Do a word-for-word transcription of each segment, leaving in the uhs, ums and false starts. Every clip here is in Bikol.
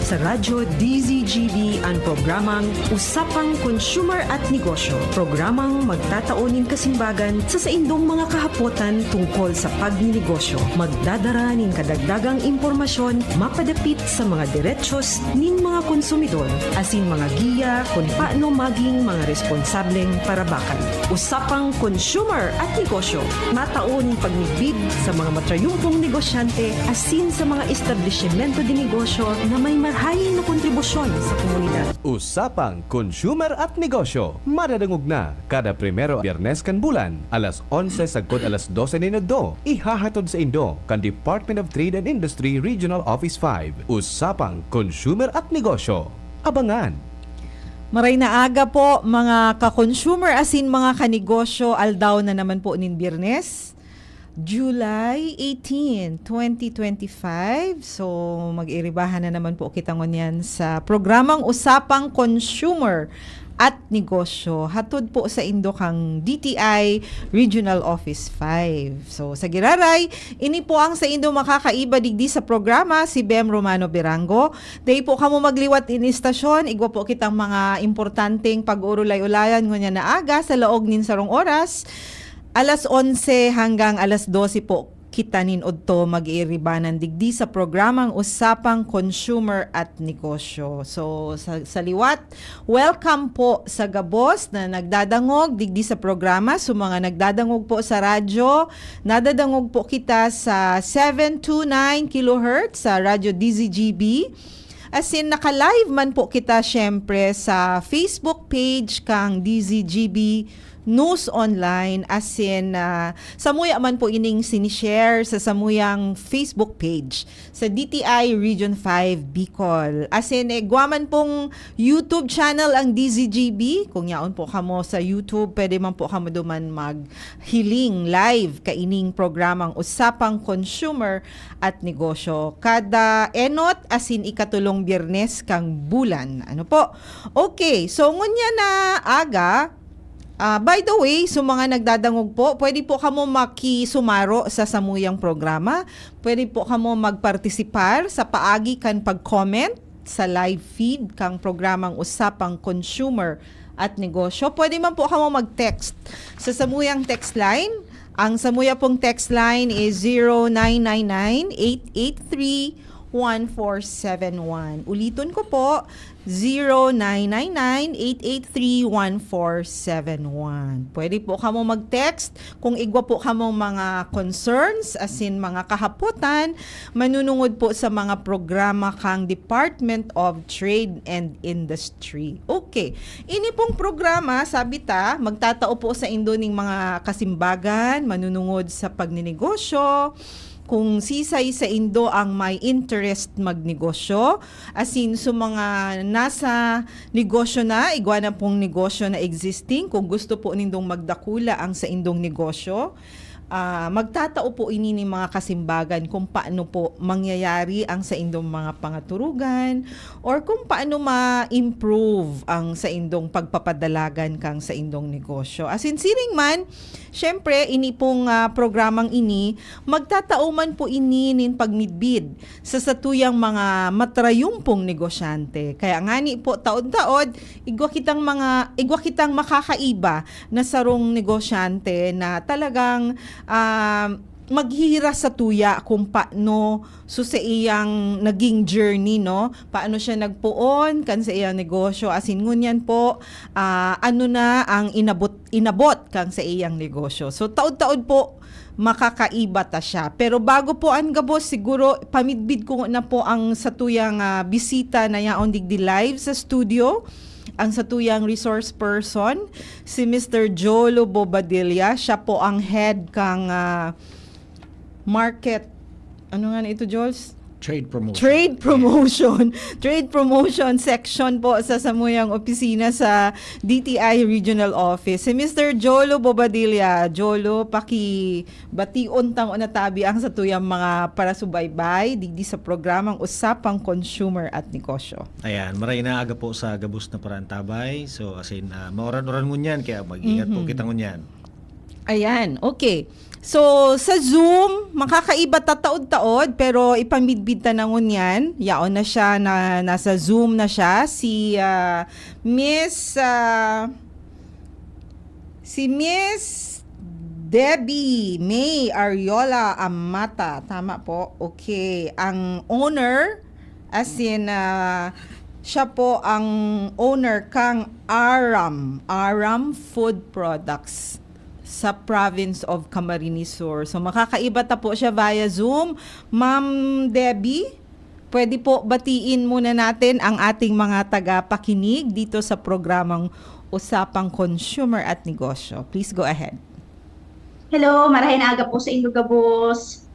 Sa Radyo D Z G B an programang Usapang Consumer at Negosyo, programang magtatao nin kasimbagan sa saindong mga kahapotan tungkol sa pagninegosyo. Magdadara nin kadagdagang impormasyon mapadapit sa mga derechos nin mga konsumidor, asin mga giya kun paano maging mga responsableng parabakan. Usapang Consumer at Negosyo, matao nin pagmidbid sa mga matrayumpong negosyante asin sa mga establisimento de negosyo na may marhay na kontribusyon sa komunidad. Usapang Consumer at Negosyo, madadangog na kada primero Biyernes kan bulan, alas onse sagkod alas dose nin udto, ihahatod saindo kan Department of Trade and Industry Regional Office five. Usapang Consumer at Negosyo. Abangan! Maray na aga po, mga ka-consumer asin mga kanegosyo. Aldaw na naman po nin Biyernes, July eighteen, twenty twenty-five. So, mag-iribahan na naman po kita ngunyan sa programang Usapang Consumer at Negosyo. Hatod po saindo kang D T I Regional Office five. So, sa giraray, ini po ang saindo makakaiba digdi sa programa, si Bem Romano Berango. Dai po kamo magliwat nin istasyon, igwa po kitang mga importanteng pag-uurulay-ulayan ngunyan na aga sa laog nin sarong oras. Alas onse hanggang alas dose po kita nin udto mag-iiribanan digdi sa programang Usapang Consumer at Negosyo. So, sa, sa liwat, welcome po sa gabos na nagdadangog digdi sa programa. Sa mga nagdadangog po sa radyo, nadadangog po kita sa seven two nine kilohertz sa Radyo D Z G B. Asin naka-live man po kita, syempre, sa Facebook page kang D Z G B News Online. Asin, ah, samuya man po ining sinishare sa samuyang Facebook page sa D T I Region five Bicol. Asin, eh, igwa man pong YouTube channel ang D Z G B. Kung yaon po kamo sa YouTube, pwede man po kamo duman maghiling live kaining programang Usapang Consumer at Negosyo, kada enot asin ikatulong Biyernes kan bulan. Ano po? Okay, so ngunyan na aga, ah, by the way, sa mga nagdadangog po, pwede po kamo makisumaro sa samuyang programa. Pwede po kamo magpartisipar sa paagi kan pag-comment sa live feed kang programang Usapang Consumer at Negosyo. Pwede man po kamo mag-text sa samuyang text line. Ang samuya pong text line is zero nine nine nine, eight eight three, one four seven one. Uliton ko po, zero nine nine nine, eight eight three, one four seven one. Pwede po kamo mag-text kung igwa po kamong mga concerns, asin mga kahapotan, manunungod po sa mga programa kang Department of Trade and Industry. Okay. Ini pong programa, sabi ta, magtatao po saindo ning mga kasimbagan, manunungod sa pagninegosyo, kung sisay saindo ang may interest magnegosyo, asin sa mga nasa negosyo na, igwa na pong negosyo na existing, kung gusto po nindong magdakula ang saindong negosyo, ah, magtatao po ini nin mga kasimbagan kung paano po mangyayari ang saindong mga pangaturugan or kung paano ma-improve ang saindong pagpapadalagan kang saindong negosyo. Asin siring man, syempre, ini pong, ah, programang ini, magtatao man po ini nin pagmidbid sa satuyang mga matrayumpong negosyante. Kaya ngani po, taod-taod, igwa kitang mga, igwa kitang makakaiba na sarong negosyante na talagang, ah, maghihira sa tuya kung paano so sa iyang naging journey, no? Paano siya nagpoon kan sa iyang negosyo? Asin ngunyan po, ah, ano na ang inabot, inabot kang sa iyang negosyo? So, taod-taod po, makakaiba ta siya. Pero bago po an gabos, siguro pamidbid ko na po ang satuyang, ah, bisita na yaon digdi live sa studio, ang satuyang resource person, si Mister Jolo Bobadilla. Siya po ang head kang, ah, market. Ano nga na ito, Jols? Trade promotion. Trade promotion. Trade promotion section po sa samuyang opisina sa D T I Regional Office. Si Mister Jolo Bobadilla. Jolo, pakibation ta ngona tabi ang satuyang mga parasubaybay digdi sa programang Usapang Consumer at Negosyo. Ayan, maray na aga po sa gabos na parantabay. So, asin, ah, mauran-uran ngunyan, kaya mag-ingat po Mhm. kita ngunyan. Ayan, okay. So, sa Zoom, makakaiba ta taod-taod, pero ipamidbid ta na ngunyan. Yaon na siya, na, nasa Zoom na siya. Si, ah, Miss, ah, si Miss Debbie May Ariola Amata. Tama po. Okay. Ang owner, as in, ah, siya po ang owner kang Aram, Aram Food Products sa province of Camarines Sur. So, makakaiba ta po siya via Zoom. Ma'am Debbie, pwede po batiin muna natin ang ating mga tagapakinig dito sa programang Usapang Consumer at Negosyo. Please go ahead. Hello, marahay na aga po sa indo gabos.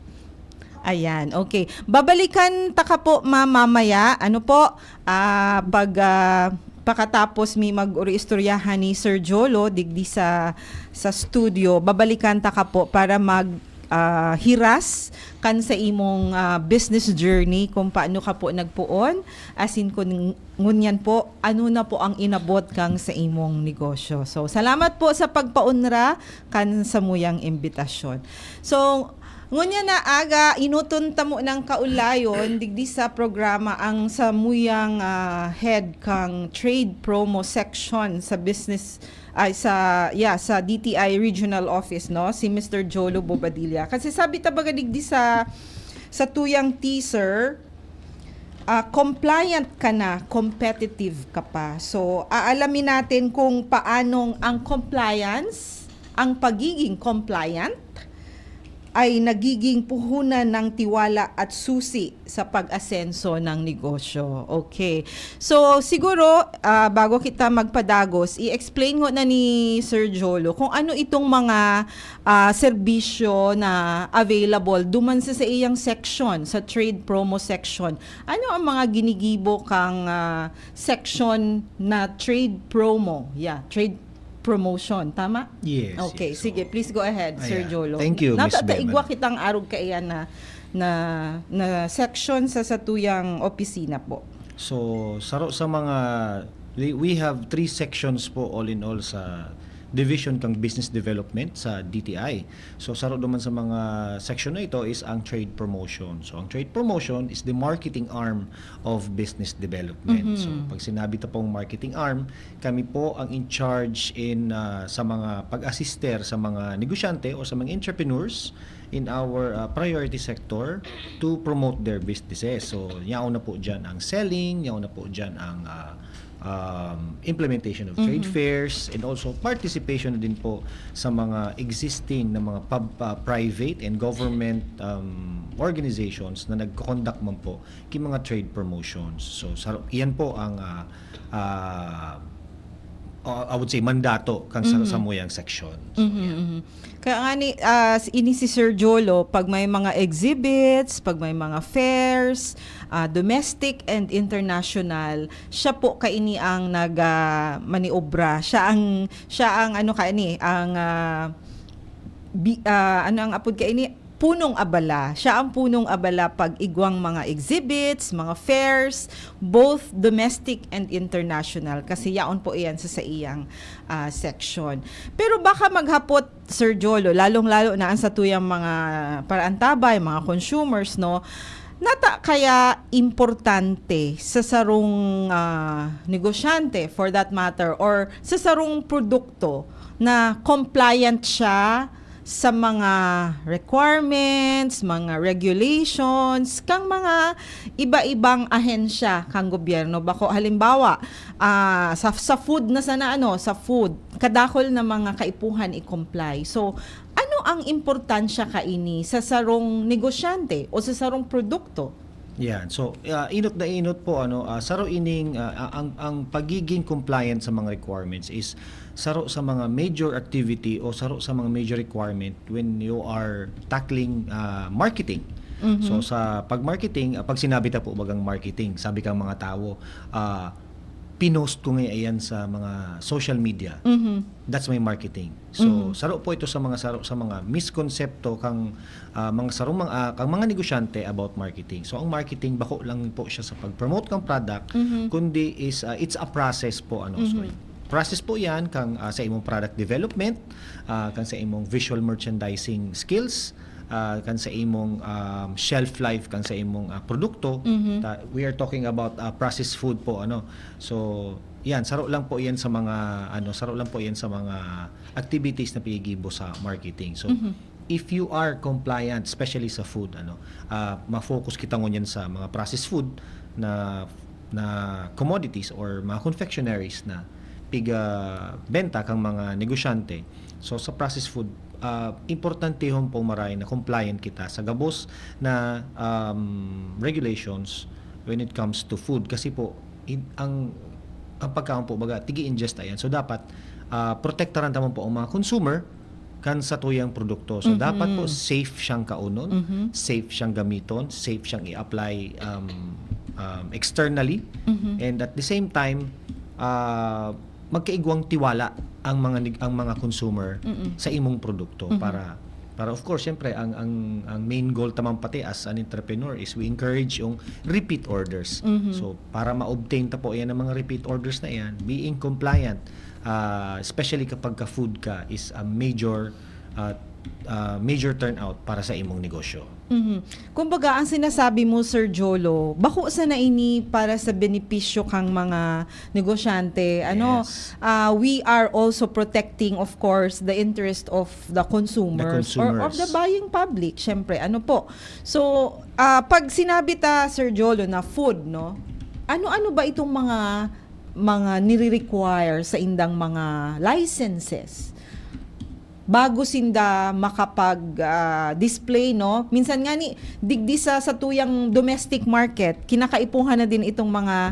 Ayan, okay. Babalikan ta ka po, ma'am, mamaya. Ano po, ah, pag, ah, pakatapos mi mag-istoryahan ni Sir Jolo digdi sa, sa studio, babalikan ta ka po para mag, ah, hiras kan sa imong, ah, business journey, kung paano ka po nagpoon, as in kung ngunyan po, ano na po ang inabot kang sa imong negosyo. So, salamat po sa pagpaunra kan samuyang imbitasyon. So, ngunyan na aga, inuton ta mo ng kaulayon digdi sa programa ang samuyang, ah, head kang trade promo section sa business, ay, sa, yeah, sa D T I Regional Office, no? Si Mister Jolo Bobadilla. Kasi sabi ta baga digdi sa, sa tuyang teaser, ah, compliant ka na, competitive ka pa. So, aalamin natin kung paanong ang compliance, ang pagiging compliant, ay nagiging puhunan ng tiwala at susi sa pag-asenso ng negosyo. Okay. So, siguro, ah, bago kita magpadagos, i-explain ko na ni Sir Jolo kung ano itong mga, ah, serbisyo na available duman sa, sa iyang section, sa trade promo section. Ano ang mga ginigibo kang, ah, section na trade promo? Yeah, trade promotion. Tama? Yes. Okay, yes. sige, So, please go ahead, Sir ayan. Jolo. Thank you, Miss Bev. Nataigwa kitang arog kaiyan na, na, na section sa satuyang opisina po. So, saro sa mga, we, we have three sections po all in all sa division kang business development sa D T I. So, saro naman sa mga section na ito is ang trade promotion. So, ang trade promotion is the marketing arm of business development. So, pag sinabi ta pong marketing arm, kami po ang in charge in, ah, sa mga pag-assister sa mga negosyante o sa mga entrepreneurs in our, ah, priority sector to promote their businesses. So, yaon na po dyan ang selling, yaon na po dyan ang, ah, um, implementation of trade fairs, and also participation din po sa mga existing na mga pub-, ah, private and government, um, organizations na nagko-conduct man po ki mga trade promotions. So, sa, iyan po ang, ah, ah, uh, I would say, mandato kan sa, samuyang section. So, Mhm, yan. mhm. Kaya nga ni, ah, s-, ini si Sir Jolo, pag may mga exhibits, pag may mga fairs, ah, domestic and international, siya po kaini ang nag, ah, maniobra. Siya ang, siya ang ano kaini, ang, ah, bi-, ah, ano ang apod kaini? Punong abala. Siya ang punong abala pag igwang mga exhibits, mga fairs, both domestic and international. Kasi yaon po iyan sa saiyang, ah, section. Pero baka maghapot, Sir Jolo, lalong-lalo na ang satuyang mga paraantabay, mga consumers, no? Nata kaya importante sa sarong, ah, negosyante, for that matter, or sa sarong produkto na compliant siya sa mga requirements, mga regulations, kang mga iba-ibang ahensya kang gobyerno? Bako, halimbawa, ah, sa, sa food na sana, ano, sa food, kadakol na mga kaipuhan i-comply. So, ano ang importansya kaini sa sarong negosyante o sa sarong produkto? Yan. So, ah, inot na inot po, ano, ah, saro ining, ah, ang, ang pagiging compliant sa mga requirements is saro sa mga major activity o saro sa mga major requirement when you are tackling, ah, marketing. So, sa pag-marketing, ah, pag sinabi ta po bagang marketing, sabi kang mga tao, ah, pinost ko ngayon yan sa mga social media. That's my marketing. So, saro po ito sa mga saro, sa mga miskonsepto kang, ah, mga sarong mga, ah, kang mga negosyante about marketing. So, ang marketing bako lang po siya sa pag-promote kang product, kundi is, ah, it's a process po, ano. So, process po yan, kang, ah, sa imong product development, ah, kang sa imong visual merchandising skills, ah, kang sa imong, um, shelf life, kang sa imong, ah, produkto. Mhm. Ta-, we are talking about, ah, processed food po, ano. So, yan, saro lang po yan sa mga, ano, saro lang po yan sa mga activities na pinigibo sa marketing. So, Mhm. if you are compliant, especially sa food, ano, ah, ma-focus kita ngunyan sa mga processed food na, na commodities or mga confectionaries na piga benta kang mga negosyante. So, sa processed food, ah, importantehon po maray na compliant kita sa gabos na, um, regulations when it comes to food. Kasi po, in-, ang, ang pagkaon po, baga, tigi-ingesta yan. So, dapat, ah, protektaran ta man po ang mga consumer kan satuyang produkto. So, Mhm. dapat po safe siyang kaunon, Mhm. safe siyang gamiton, safe siyang i-apply, um, um, externally. Mhm. And at the same time, ah, magkaigwang tiwala ang mga nig-, ang mga consumer Mm-mm. sa imong produkto Mhm. para, para, of course, siyempre, ang, ang, ang main goal ta man pati as an entrepreneur is we encourage yung repeat orders. Mhm. So, para ma-obtain ta po yan ang mga repeat orders na yan, being compliant, ah, especially kapag ka food ka, is a major, ah, ah, major turnout para sa imong negosyo. Mhm. Kumbaga, ang sinasabi mo, Sir Jolo, bako sana ini para sa benepisyo kang mga negosyante. Ano, Yes. ah, we are also protecting, of course, the interest of the consumers, or of the consumers. buying public, syempre. Ano po? So, ah, pag sinabi ta, Sir Jolo, na food, no? Ano-ano ba itong mga, mga nire-require sa indang mga licenses bago sinda makapag, ah, display, no? Minsan nga ni, digdi sa, sa tuyang domestic market, kinakaipuhan na din itong mga,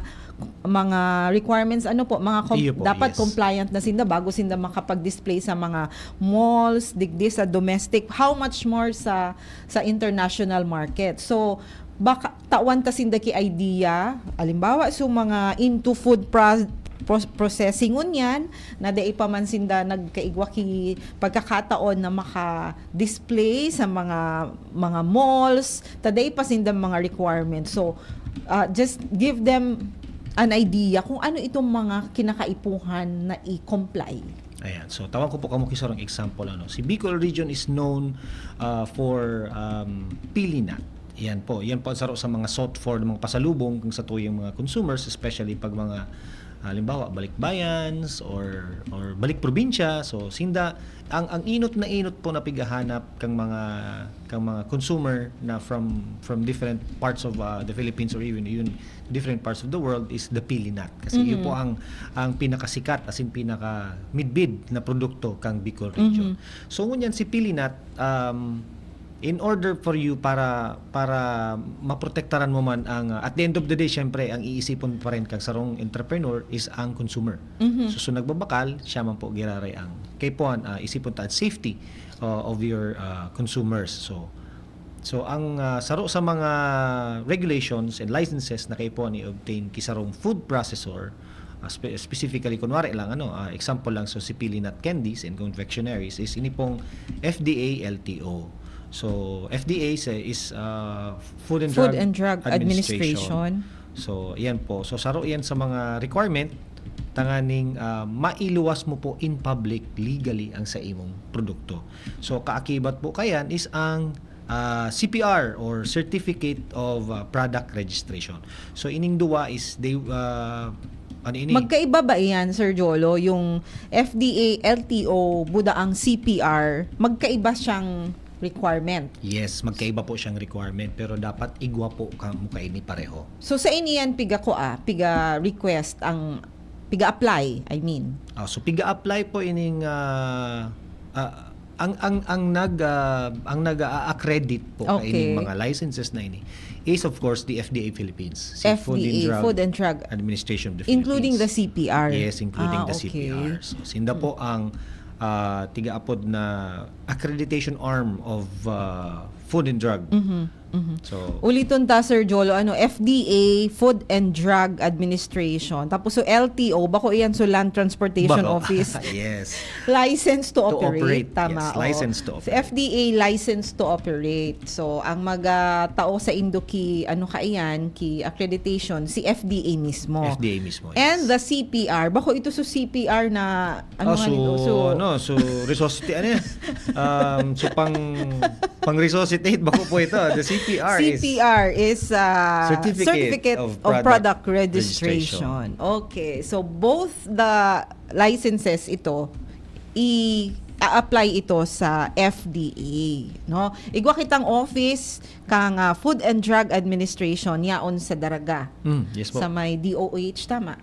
mga requirements, ano po, mga com-, Iyo po, dapat yes. compliant na sinda bago sinda makapag-display sa mga malls, digdi sa domestic, how much more sa, sa international market. So, baka tawan ta sinda ki idea, halimbawa, so mga into food pro-, pro-, processing ngunyan, na dai pa man sinda nagkaigwa ki pagkakataon na maka-display sa mga, mga malls, ta dai pa sinda mga requirements. So, ah, just give them an idea kung ano itong mga kinakaipuhan na i-comply. Ayan. So, tawan ko po kamo ki sarong example, ano. Si Bicol region is known, ah, for, um, pili nut. Yan po. Yan po ang saro sa mga sought for ng mga pasalubong kang satuyang mga consumers, especially pag mga, halimbawa, balikbayans or, or balik probinsya. So, sinda, ang, ang inot na inot po na pighahanap kang mga, kang mga consumer na from, from different parts of, ah, the Philippines or even, even different parts of the world is the pili nut. Kasi yun Mhm. po ang, ang pinakasikat, as in, pinaka-midbid na produkto kang Bicol region. Mhm. So, ngunyan si pili nut, um, in order for you para, para maprotektaran mo man ang, uh, at the end of the day, syempre, ang iisipon pa rin kang sarong entrepreneur is ang consumer. Mhm. So, so nagbabakal, siya man po giraray ang kaipuhan, uh, isipon ta ang safety, uh, of your, uh, consumers. So, so ang, uh, saro sa mga regulations and licenses na kaipuhan i-obtain ki sarong food processor, ah, spe-, specifically, kunwari lang, ano, ah, example lang, so si pili nut candies and confectionaries is ini pong F D A L T O. So, F D A sa, is, ah, Food and Food Drug and Drug Administration. Administration. So, yan po. So, saro yan sa mga requirement tanganing, ah, mailuwas mo po in public legally ang sa imong produkto. So, kaakibat po kayan is ang ah, C P R or Certificate of, ah, Product Registration. So, ining duwa is they, ah, ano ini? Magkaiba ba iyan, Sir Jolo? Yung F D A, L T O, buda ang C P R, magkaiba siyang requirement? Yes, magkaiba po siyang requirement, pero dapat igwa po kamo kaini pareho. So, sa ini yan, piga ko, ah, piga request ang, piga apply, I mean. Ah, so, piga apply po ining, ah, ah, ang, ang, ang nag, ah, ang nag-a-accredit po Okay. kaining mga licenses na ini is, of course, the F D A Philippines. Si Food and F D A, Drug Food and Drug Administration of the Including Philippines. the C P R. Yes, including Ah, the okay. C P R. So, sinda po ang, ah, tigaapod na accreditation arm of, ah, Food and Drug Mhm. So, uliton ta, Sir Jolo, ano, F D A, Food and Drug Administration. Tapos, so, L T O, bako iyan, so, Land Transportation Office. Yes. License to, to operate, operate, tama. Yes, license to operate. F D A license to operate. So, ang mga tao sa Indo ki, ano ka iyan, ki accreditation, si F D A mismo. F D A mismo, yes. And the C P R. Bako ito, so, C P R na, ano, oh, so, so, ano, so, resuscitate, ano yan? Um, so, pang, pang resuscitate, bako po ito, the C P R. C P R is, is uh, Certificate, Certificate of, of Product, Product Registration. Registration. Okay. So, both the licenses ito, i-apply ito sa F D A, no? Igwa kitang office kang uh, Food and Drug Administration yaon sa Daraga. Mm, yes po. Sa may D O H, tama?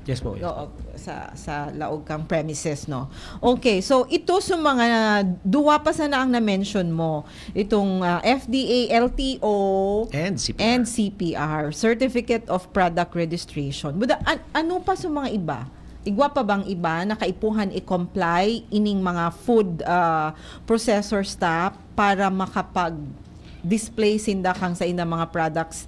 Yes po. Yes, Oo, sa sa laog kang premises, no. Okay, so ito sa mga duwa pa sana ang na-mention mo, itong uh, F D A, L T O and C P R. And C P R, Certificate of Product Registration. Buda, an- ano pa sa mga iba? Igwa pa bang iba na kaipuhan i-comply ining mga food uh, processor staff para makapag-display sinda kang sa inda mga products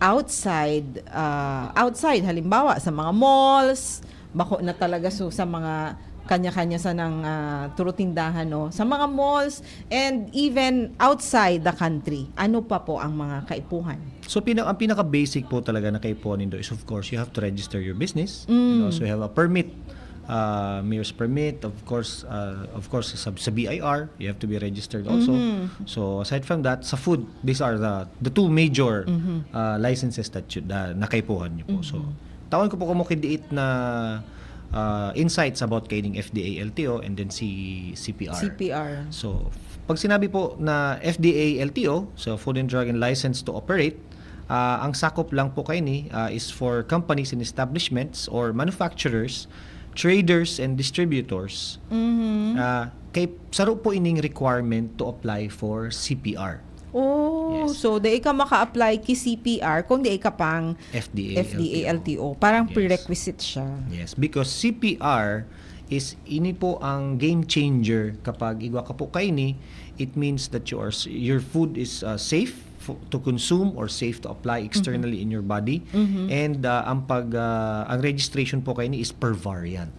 outside uh, outside, halimbawa sa mga malls, bako na talaga, so, sa mga kanya-kanya sanang uh, turutindahan, no, sa mga malls and even outside the country. Ano pa po ang mga kaipuhan? So pina- ang pinaka basic po talaga na kaipuhan nindo is, of course, you have to register your business. Mm. You also have a permit, uh, mayor's permit, of course, uh, of course sa, sa B I R, you have to be registered also. Mm-hmm. So aside from that, sa food, these are the the two major mm-hmm. uh, licenses that you, uh, na kaipuhan niyo po. Mm-hmm. So tawan ko po kamo kidiit na uh, insights about kaining F D A, L T O, and then si C P R. C P R. So pag sinabi po na F D A, L T O, so Food and Drug and License to Operate, uh, ang sakop lang po kaini uh, is for companies and establishments or manufacturers, traders and distributors. Mm-hmm. Uh, kay saro po ining requirement to apply for C P R. Oh, yes. So dai ka maka-apply ki C P R kung dai ka pang F D A, F D A L T O. L T O. Parang yes. Prerequisite siya. Yes, because C P R is ini po ang game changer kapag igwa ka po kaini. It means that you are, your food is uh, safe to consume or safe to apply externally mm-hmm. in your body. Mm-hmm. And uh, ang pag uh, ang registration po kaini is per variant.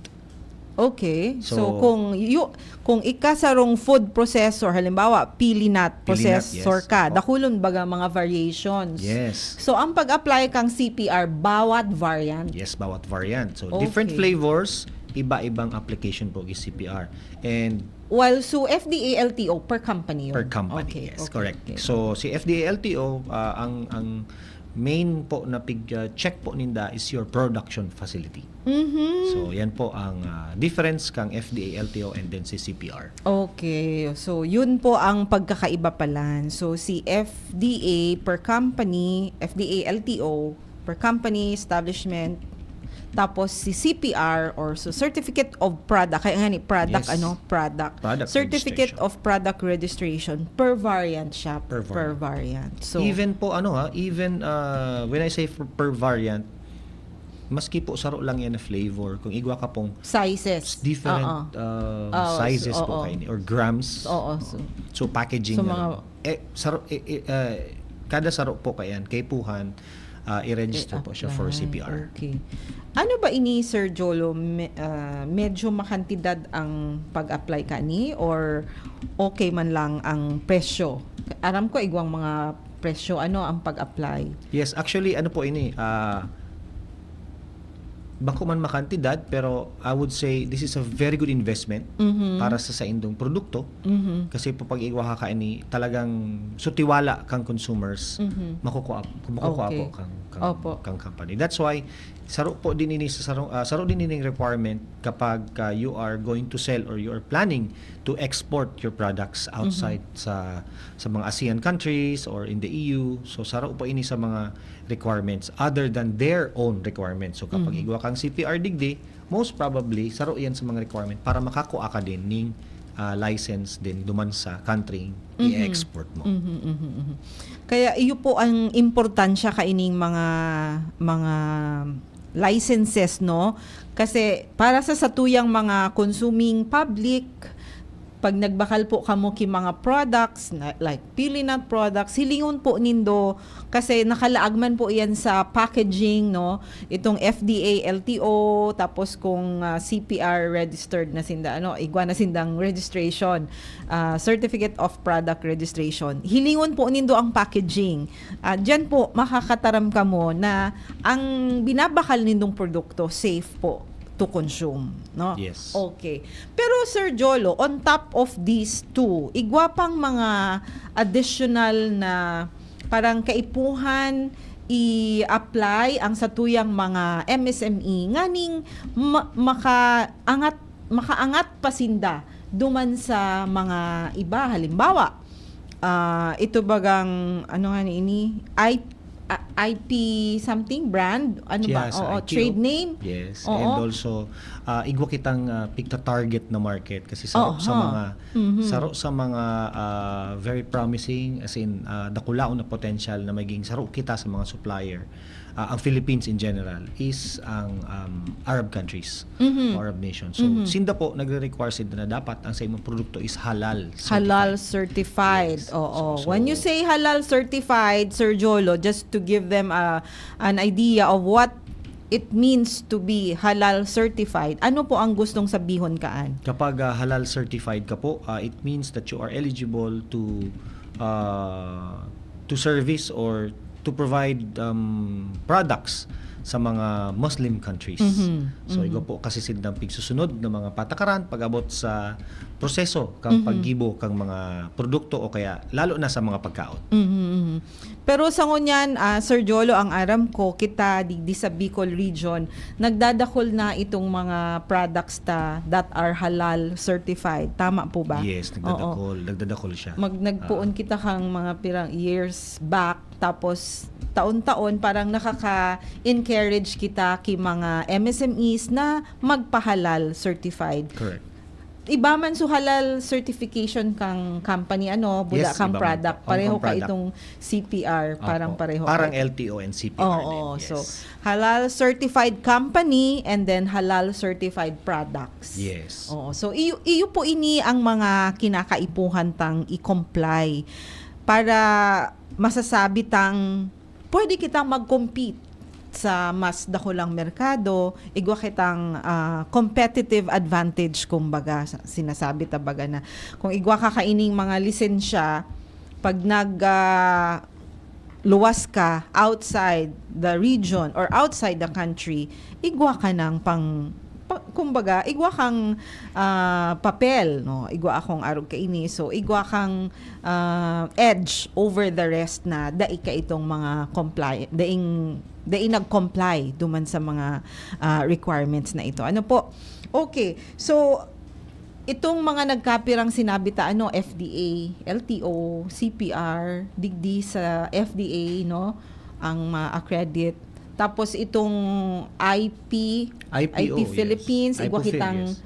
Okay. So, so kung you, kung ika sarong food processor, halimbawa, pilinat processor yes. Ka, dakulon baga mga variations. Yes. So ang pag-apply kang C P R bawat variant. Yes, bawat variant. So okay. Different flavors, iba-ibang application po gi C P R. And while so F D A L T O per company yun. Per company, okay, yes, okay, correct. Okay. So si F D A L T O uh, ang ang main po na pig uh, check po ninda is your production facility. Mm-hmm. So yan po ang uh, difference kang F D A L T O and then si C P R. Okay. So yun po ang pagkakaiba palan. So si F D A per company, F D A L T O per company, establishment, tapos si C P R or so Certificate of Product, kaya nga ni product, yes. Ano, product. Product certificate of Product Registration per variant siya. Per variant. Per variant. So, even po, ano ha, even uh, when I say per, per variant, maski po saro lang yan na flavor, kung igwa ka pong sizes, different uh, oh, sizes so, po kayo, or grams. Oo, so, so packaging so, na mga, eh, saro, eh, eh, uh, kada saro po kayan, kaipuhan, uh, i-register po siya for C P R. Okay. Ano ba ini, Sir Jolo? Me, uh, medyo makantidad ang pag-apply kani or okay man lang ang presyo? Aram ko igwang mga presyo ano ang pag-apply. Yes, actually ano po ini, uh, bako man makantidad, pero I would say this is a very good investment mm-hmm. Para sa saindong produkto. Mm-hmm. Kasi po pag igwa ka ini, talagang sutiwala kang consumers, mm-hmm. makukuha, makukuha okay. Po kang, kang, opo. Kang company. That's why, saro po din ini sa saro, uh, saro din ining requirement kapag uh, you are going to sell or you are planning to export your products outside mm-hmm. Sa sa mga ASEAN countries or in the E U. So saro po ini sa mga requirements other than their own requirements. So kapag mm-hmm. Igwa kang C P R digdi, most probably saro yan sa mga requirement para makakuha ka din ning uh, license din duman sa country mm-hmm. I-export mo. Mm-hmm, mm-hmm. Kaya iyo po ang importansya kaining mga mga licenses, no? Kasi para sa satuyang mga consuming public, Pag nagbakal po kamo ki mga products na, like pili nut products, hilingon po nindo kasi nakalaag man po yan sa packaging, no? Itong F D A, L T O, tapos kung ah, C P R registered na sinda, ano, igwa na sindang registration, ah, Certificate of Product Registration. Hilingon po nindo ang packaging. Ah, diyan po makakataram kamo na ang binabakal nindong produkto safe po to consume, no? Yes. Okay. Pero Sir Jolo, on top of these two, igwa pang mga additional na parang kaipuhan i-apply ang satuyang mga M S M E nganing ma- makaangat makaangat pa sinda duman sa mga iba. Halimbawa, ah, ito bagang, ano nga ni ini, I, ah, I P something brand, ano ba? Yeah, sa Oo, I T O. Trade name. Yes, Oo. And also, ah, igwa kitang ah, pigta-target na market kasi sa, Oo, sa ha. mga Mhm. saro sa mga ah, very promising, as in ah, dakulaon na potential na maging saro kita sa mga supplier. Ah, ang Philippines in general is ang um, Arab countries, Mhm. o Arab nations. So, Mhm. sinda po nagre-require sinda na dapat ang sa imong produkto is halal. Halal certified. certified. Yes. Oo. So, so- When you say halal certified, Sir Jolo, just to give them a, an idea of what it means to be halal certified, ano po ang gustong sabihon kaan? Kapag ah, halal certified ka po, ah, it means that you are eligible to ah, to service or to provide um, products sa mga Muslim countries. Mhm, So, mhm. Igwa po kasi sindang pigsusunod ng mga patakaran pag-abot sa proseso kang Mhm. paggibo kang mga produkto o kaya lalo na sa mga pagkaon. Mhm, mhm. Pero sa ngunyan, ah, Sir Jolo, ang aram ko, kita digdi sa Bicol region, nagdadakol na itong mga products ta that are halal certified. Tama po ba? Yes, Oo. nagdadakol, nagdadakol siya. Mag nagpoon kita kang mga pirang years back, tapos taon-taon parang nakaka-encourage kita ki mga M S M Es na magpahalal certified. Correct. Iba man so halal certification kang company, ano, buda Yes, kang iba man product, po. Ang pareho pang ka product. Itong C P R, parang Opo. pareho Parang ka. L T O and C P R Oo, din. Yes. So halal certified company and then halal certified products. Yes. Oo. So iyo iyo po ini ang mga kinakaipuhan tang i-comply para masasabi tang pwede kitang mag-compete sa mas dakulang merkado, igwa kitang ah, competitive advantage, kumbaga, sa- sinasabi ta baga na kung igwa ka kaining mga lisensya, pag nag ah, luwas ka outside the region or outside the country, igwa ka ng pang pa- kumbaga, igwa kang ah, papel, no? Igwa akong arog kaini. So, igwa kang ah, edge over the rest na dai ka itong mga comply, daing dai nag-comply duman sa mga ah, requirements na ito. Ano po? Okay. So, itong mga nagkapirang sinabi ta, ano, F D A, L T O, C P R, digdi sa F D A, no, ang ma-accredit. Tapos itong I P, I P O, I P yes. Philippines, igwa I P O Phil, kitang yes.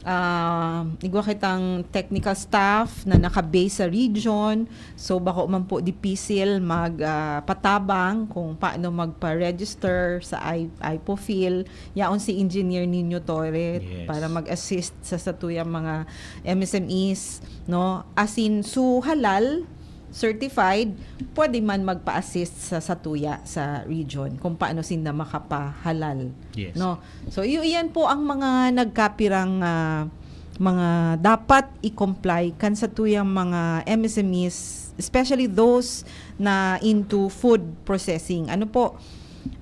ah, igwa kitang technical staff na naka-base sa region. So, bako man po dipisil mag ah, patabang kung paano magpa-register sa I- IPOPHL. Yaon si Engineer Nino Torre Yes. para mag-assist sa satuyang mga M S M Es, no? Asin, so halal certified, pwede man magpa-assist sa satuya sa region kung paano sinda makapahalal, Yes. no? So iyo iyan po ang mga nagkapirang ah, mga dapat i-comply kan satuyang mga M S M Es, especially those na into food processing. Ano po,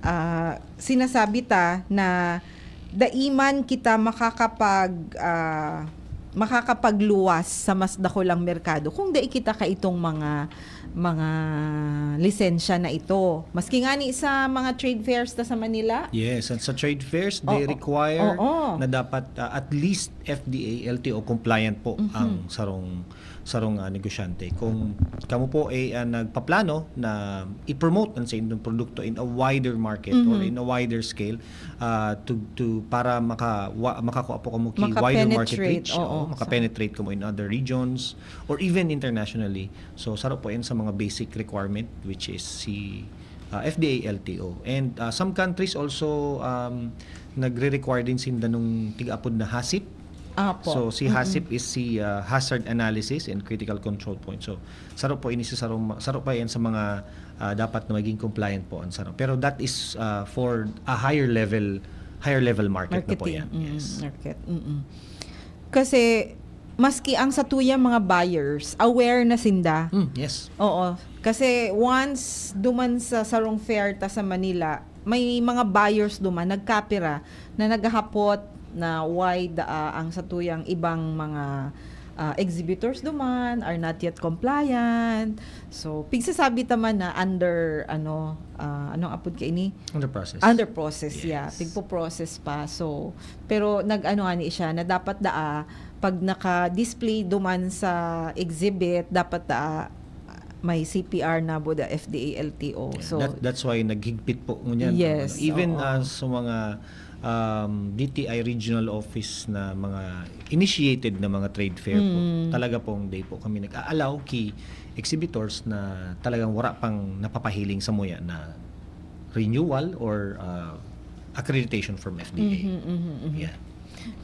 ah, sinasabi ta na dai man kita makakapag ah, makakapagluwas sa mas dakulang merkado kung dai kita kaitong mga mga lisensya na ito. Maski ngani sa mga trade fairs ta sa Manila. Yes, and sa trade fairs, they Oo. require Oo. na dapat uh, at least F D A, L T O compliant po Mhm. ang sarong sarong uh, negosyante. Kung kamo po ay uh, nagpaplano na i-promote ang sa inyong produkto in a wider market or Mhm. in a wider scale uh, to to para maka wa, makakuha po kamo ki wider market Maka-penetrate, reach, oo. Oo, maka-penetrate kamo in other regions or even internationally. So saro po yan sa mga basic requirement, which is si uh, F D A, L T O. And uh, some countries also um, nagre-require din sinda nung tig-apod na HACCP. Apo. So si Mm-mm. HACCP is si ah, Hazard Analysis and Critical Control Point. So saro po ini sa sarong, saro pa yan sa mga ah, dapat na maging compliant po ang saro. Pero that is ah, for a higher level, higher level market na po Marketing. Yan. Mm, Yes. Market. Mm-mm. Kasi maski ang satuyang mga buyers, aware na sinda. Mm, yes. Oo. Kasi once duman sa sarong fair ta sa Manila, may mga buyers duman, nagkapira na naghahapot na why daa ang satuyang ibang mga ah, exhibitors duman are not yet compliant. So, pigsasabi ta man na under, ano, ah, anong apod ka ini? Under process. Under process, yeah. Yes. Pigpo-process pa. So, pero nag-ano nga ni siya na dapat daa, pag naka-display duman sa exhibit, dapat daa may C P R na boda F D A L T O. Yeah, So, that, that's why naghigpit po ngunyan. Yes, Ano, even oo. ah, sa mga um, D T I regional office na mga initiated na mga trade fair po, Mm. talaga pong they po kami nag-a-allow ki exhibitors na talagang wala pang napapahiling sa muya na renewal or ah, accreditation from F D A. Mhm, mhm, mhm. Yeah.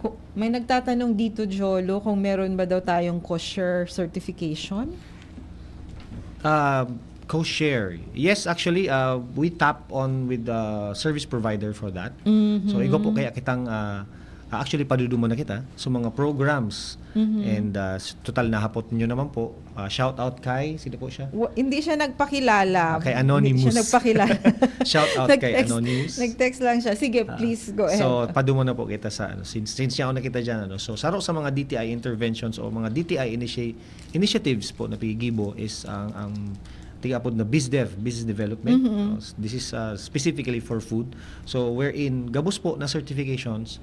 Ku- May nagtatanong dito, Jolo, kung meron ba daw tayong kosher certification? Uh, kosher. Yes, actually, uh, we tap on with the service provider for that. Mhm. So, igo po kaya kitang, uh, uh, actually, padudumo na kita. So, mga programs. Mhm. And uh, s- total nahapot nyo naman po. Uh, shout out kay, sino po siya? Wa- hindi siya nagpakilala. Ah, kay Anonymous. Hindi siya nagpakilala. Shout out kay Nag-text- Anonymous. Nag-text lang siya. Sige, Ah, please go ahead. So, padumo na po kita sa, ano, since, since siya ako nakita dyan, ano, so, saro sa mga D T I interventions o mga D T I initi- initiatives po na pigibo is ang, ang tigapod na BizDev, Business Development. Mhm. Uh, this is uh, specifically for food. So, wherein, gabos po na certifications,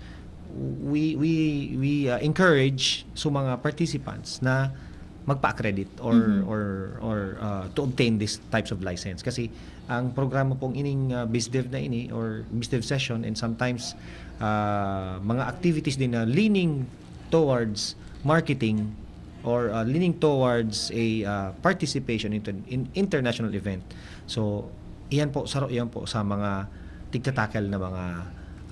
we, we, we uh, encourage sa mga participants na magpa-accredit or Mhm. or or uh, to obtain these types of license kasi ang programa pong ining uh, BizDev na ini or BizDev session and sometimes uh, mga activities din na leaning towards marketing or uh, leaning towards a uh, participation in, in international event. So iyan po saro iyan po sa mga tigtatackle na mga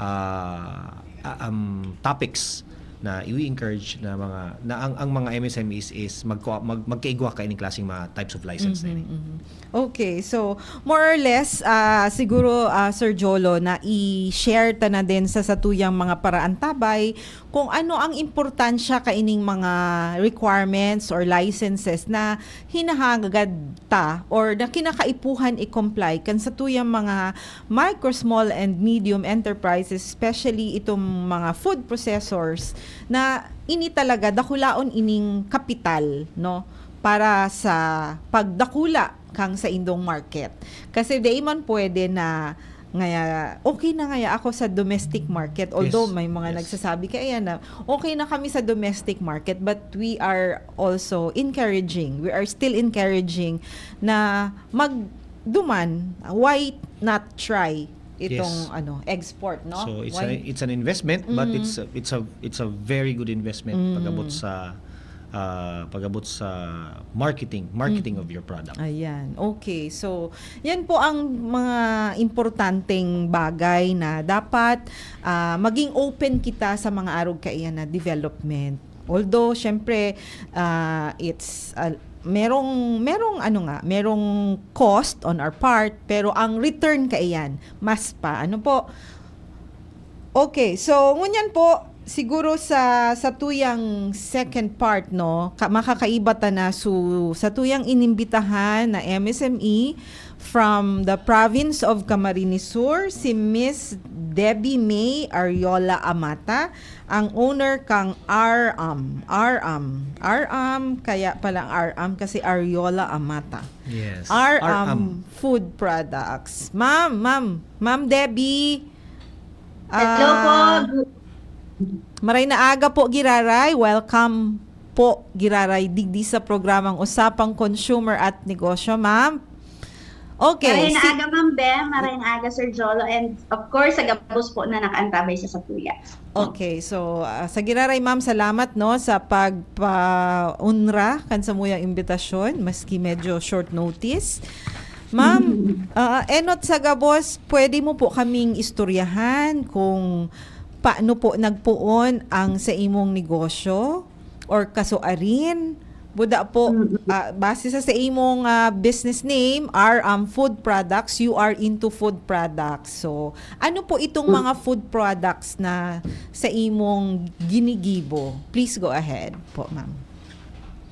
uh, uh, um, topics na i-encourage na mga na ang, ang mga M S M Es is mag, mag magkaigwa ka ining klaseng mga types of license na Mhm, ini. Mhm. Okay, so more or less ah siguro ah, Sir Jolo, na i-share ta na din sa satuyang mga paraantabay kung ano ang importansya kaining mga requirements or licenses na hinahagad ta or na kinakaipuhan i-comply kan satuyang mga micro, small and medium enterprises, especially itong mga food processors na ini talaga dakulaon ining kapital, no, para sa pagdakula kang saindong market. Kasi dai man pwede na ngaya, okay na ngaya ako sa domestic market. Although Yes. May mga Yes. nagsasabi kaya na okay na kami sa domestic market, but we are also encouraging, we are still encouraging na magduman, why not try itong Yes. ano, export, no? So it's Why- a, it's an investment, but Mhm. it's a, it's a it's a very good investment Mm. pag-abot sa ah, pag-abot sa marketing, marketing Mhm. of your product. Ayan. Okay. So, yan po ang mga importanteng bagay na dapat ah, maging open kita sa mga arog kaiyan na development. Although, syempre, ah, it's ah, merong merong ano nga, merong cost on our part, pero ang return kaiyan mas pa. Ano po? Okay, so ngunyan po, siguro sa satuyang second part, no, ka, makakaiba ta na su satuyang inimbitahan na M S M E from the province of Camarines Sur, si Miss Debbie May Ariola Amata, ang owner kang Aram. Aram. Aram, kaya palang Aram kasi Ariola Amata. Yes. Aram Food Products. Ma'am, ma'am, Ma'am Debbie. Hello ah, po. Maray na aga po, Giraray. Welcome po, Giraray, digdi sa programang Usapang Consumer at Negosyo, ma'am. Okay. Maray na si- aga, Ma'am Bem. Maray na aga, Sir Jolo. And of course, sa gabos po na nakaantabay sa Sapuya. Okay, so ah, sa Giraray, ma'am, salamat, no, sa pagpaunra kan samuyang imbitasyon, maski medyo short notice. Ma'am, ah, enot sa gabos, pwede mo po kaming istoryahan kung paano po nagpoon ang sa imong negosyo or kasuarin? Buda po, Mm. ah, base sa, sa imong, ah, business name, R M Food Products, you are into food products. So, ano po itong Mm. mga food products na sa imong ginigibo? Please go ahead po, ma'am.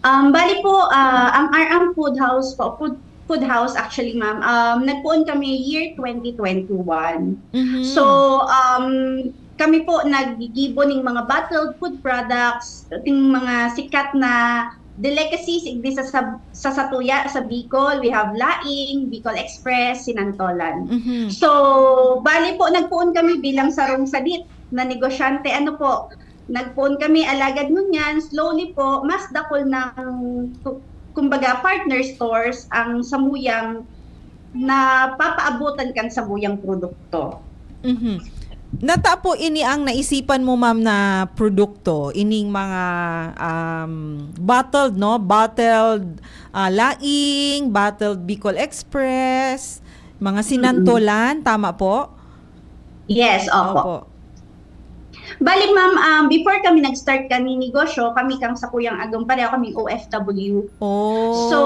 Um, bali po, ah, ang R M Food House po, food, food house actually, ma'am, um, nagpoon kami year twenty twenty-one. Mhm. So, um, kami po naggigibo ning mga bottled food products, ting mga sikat na delicacies, igdi sa, sa, sa satuya, sa Bicol, we have laing, Bicol Express, sinantolan. Mhm. So, bali po, nagpoon kami bilang sarong sadit na negosyante. Ano po, nagpoon kami, alagad ngunyan, slowly po, mas dakul ng, ku-, kumbaga, partner stores ang samuyang na papaabotan kan samuyang produkto. Mhm. Nata po ini ang naisipan mo, ma'am, na produkto, ining mga, um, bottled, no? Bottled, ah, laing, bottled Bicol Express, mga Mm-mm. sinantolan, tama po? Yes, opo. Opo. Bali, ma'am, um, before kami nag-start kan negosyo, kami kang sakuyang agom, pareho kaming O F W. Oh. So,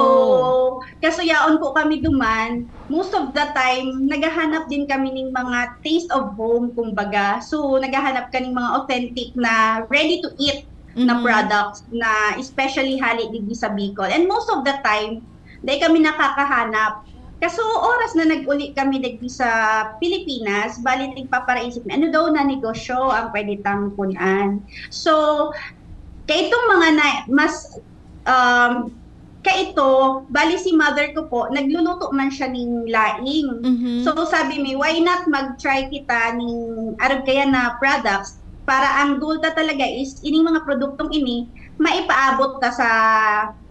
kasuyaon po kami duman, most of the time, naghahanap din kami ning mga taste of home, kumbaga. So, naghahanap ka ning mga authentic na ready to eat na Mhm. products na especially hali digdi sa Bicol. And most of the time, dai kami nakakahanap. Kaso oras na nag-uli kami digdi sa Pilipinas, bali nagpaparaisip mi, ano daw na negosyo ang pwede tang kun-an. So, kaitong mga na, mas, um, kaito, bali si mother ko po, nagluluto man siya ning laing. Mhm. So, sabi mi, "Why not mag-try kita ning arog kaya na products?" Para ang goal ta talaga is ining mga produktong ini maipaabot ta sa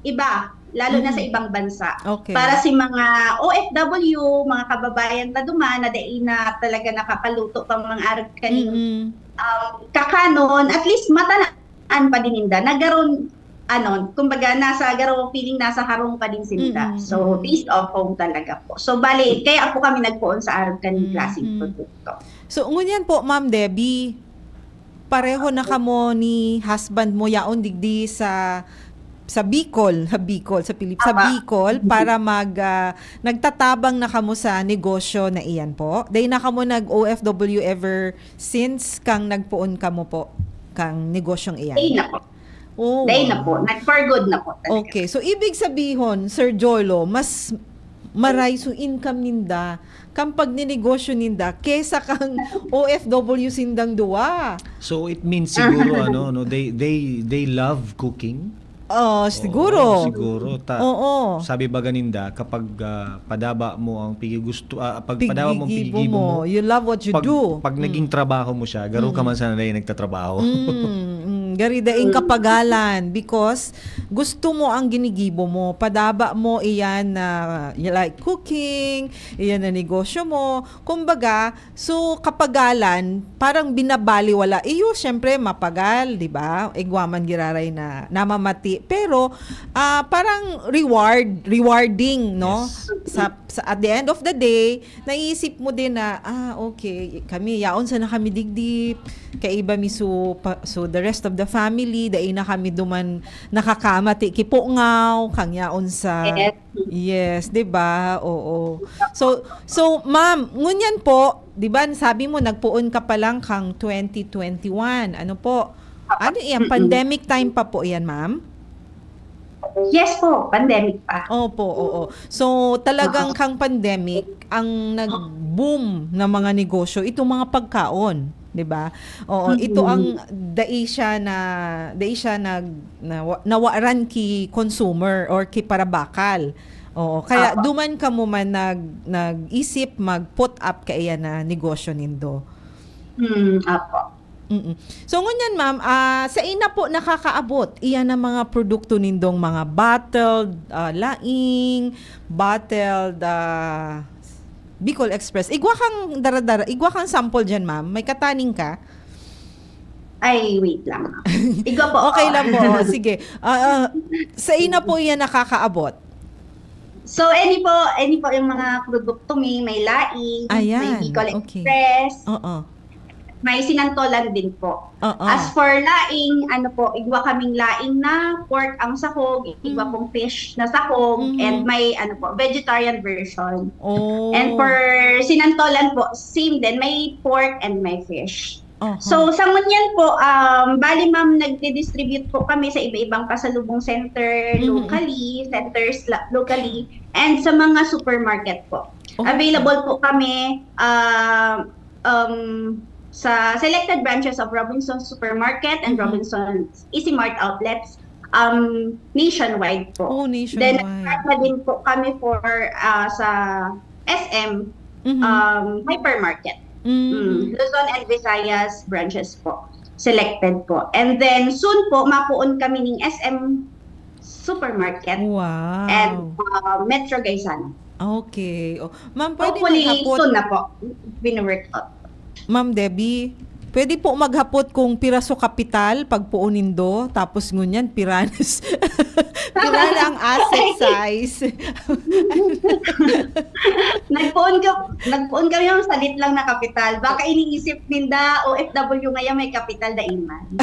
iba, lalo na sa Mm. ibang bansa. Okay. Para si mga O F W, mga kababayan ta duman na dai na talaga nakakaluto pang mga arog kaning, Mm. um, kakanon, at least matanaan pa din ninda na garo, ano, kumbaga, nasa garo, feeling nasa harong pa din sinda. Mm, So, mm. taste of home talaga po. So, bali, kaya po kami nagpoon sa arog kaning Mm, klaseng mm. produkto. So, ngunyan po, Ma'am Debbie, pareho na kamo ni husband mo yaon digdi sa, sa Bicol, sa Bicol, sa Pilip-, sa Apa. Bicol, Mhm. para mag, ah, nagtatabang na kamo sa negosyo na iyan po? Dai na kamo nag-O F W ever since kang nagpoon kamo po kang negosyong iyan? Dai na po. Oh, Dai na po. wow. Nag-for good na po talaga. Okay. So, ibig sabihon, Sir Jolo, mas maray so income ninda kan pagninegosyo ninda kesa kang O F W sindang duwa. So, it means siguro, ano, no, they, they, they love cooking? Oh, siguro. Oo, siguro. Ta-, Oo. sabi baga ninda, kapag, ah, padaba mo ang pigigusto, ah, pag padaba mo ang Pigigibo pigigibo mo, mo, you love what you pag, do. pag Mm. naging trabaho mo siya, garo ka Mm. man sana na yung nagtatrabaho. Mm, mm. Gari daing Mm. kapagalan because gusto mo ang ginigibo mo. Padaba mo iyan na, you like cooking, iyan na negosyo mo. Kumbaga, so kapagalan, parang binabaliwala. Iyo, syempre, mapagal, di ba? Igwa man giraray na namamati. Pero, ah, parang reward, rewarding, no? Yes. Sa, sa, at the end of the day, naiisip mo din na, "Ah, okay, kami, yaon sana kami digdi, kaiba mi so, pa, so the rest of the family, dai na kami duman nakakamati ki pungaw, kang yaon sa," Yes. Yes, di ba? Oo. So, so, ma'am, ngunyan po, di ba, sabi mo, nagpoon ka pa lang kang twenty twenty-one. Ano po? Ano iyan? Mm-mm. Pandemic time pa po iyan, ma'am? Yes po, pandemic pa. Opo, oo. So, talagang Oo. kang pandemic, ang nag-boom na mga negosyo, itong mga pagkaon, di ba? Oo, ito Mm. ang dai siya na, dai siya nag-, nawa-, nawaran ki consumer or ki parabakal. Oo, kaya Apo. duman kamo man nag-, nag-isip mag-put up kaiyan na negosyo nindo. Hmm, apo. Mm. So, ngunyan, ma'am, ah, sain na po nakakaabot iyan ang mga produkto nindong mga bottled, ah, laing, bottled, ah, Bicol Express. Igwa kang dara-dara, igwa kang sample diyan, ma'am. May kataning ka? Ay, wait lang. Igwa po. Okay lang po. Sige. Ah, ah, sain na po iyan nakakaabot? So, any po, any po yung mga produkto mi, may laing, may Ayan, Bicol okay. Express. Oo. may sinantolan din po. Oo. As for laing, ano po, igwa kaming laing na pork ang sahog, igwa Mm. pong fish na sahog, Mhm. and may ano po, vegetarian version. Oh. And for sinantolan po, same din, may pork and may fish. Aha. So, sa ngunyan po, um, bali ma'am, nagdi-distribute po kami sa iba-ibang pasalubong center Mhm. locally, centers la- locally, and sa mga supermarket po. Okay. Available po kami uh, um, sa selected branches of Robinson Supermarket and Mhm. Robinson Easy Mart outlets um, nationwide po. Oh, Then, nationwide. nagkakaroon din po kami for uh, sa S M Mhm. um, hypermarket. Mhm. Mm, Luzon and Visayas branches po. Selected po. And then, soon po, mapoon kami ning S M Supermarket Wow. and uh, Metro Gaisano. Okay. Oh, ma'am, pwede Hopefully, maghapot. Soon na po. Bino-work out. Ma'am Debbie, pwede po maghapot kung piraso kapital pag poon nindo, tapos ngunyan, piranas. Pirana ang asset size. Nagpoon ka, nagpoon kami ng sadit lang na kapital. Baka iniisip ninda, O F W ngayon may kapital, daiman.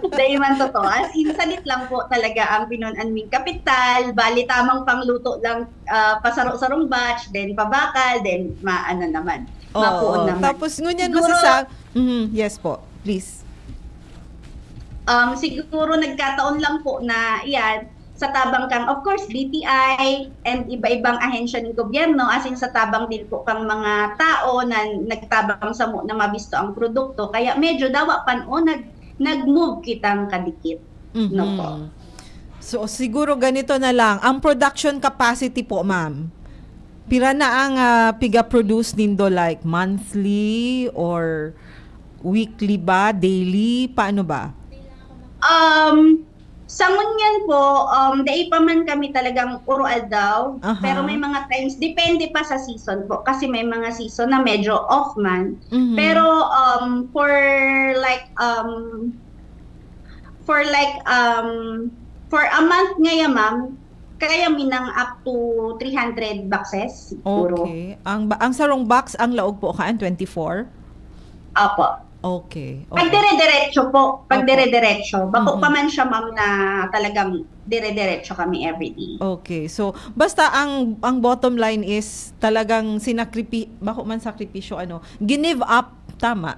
Daiman totoo. As in, sadit lang po talaga ang pinunan ming kapital. Bali, tamang pangluto lang, ah, pasaro-sarong batch, then pabakal, then maano naman. Mapuon Oo. Naman. Tapos ngunyan Siguro, masasa-, Mhm, yes po. Please. Um, siguro nagkataon lang po na, yan, sa tabang kang, of course, D T I and iba-ibang ahensya ng gobyerno, as in sa tabang din po kang mga tao na nagtabang samo na mabisto ang produkto. Kaya medyo dawa pan o nag, nag-move kitang kadikit. No po. Mhm. So, siguro ganito na lang. Ang production capacity po, ma'am, pira na ang ah, piga-produce nindo, like monthly or weekly ba, daily? Paano ba? Um, sa ngunyan po, um, dai pa man kami talagang uro-aldaw, Aha. Pero may mga times, depende pa sa season po. Kasi may mga season na medyo off man. Mhm. Pero um, for like, um, for like, um, for a month ngayon, ma'am, kaya mi nang up to three hundred boxes, siguro. Okay. Ang, ba- ang sarong box, ang laog po kaan, twenty-four? Opo. Okay. Pag Okay. dire-diretso po, pag Opo. dire-diretso, bako Mhm. pa man siya, ma'am, na talagang dire-diretso kami everyday. Okay. So, basta ang ang bottom line is talagang sinakripi bako man sakripisyo, ano, ginive up, tama.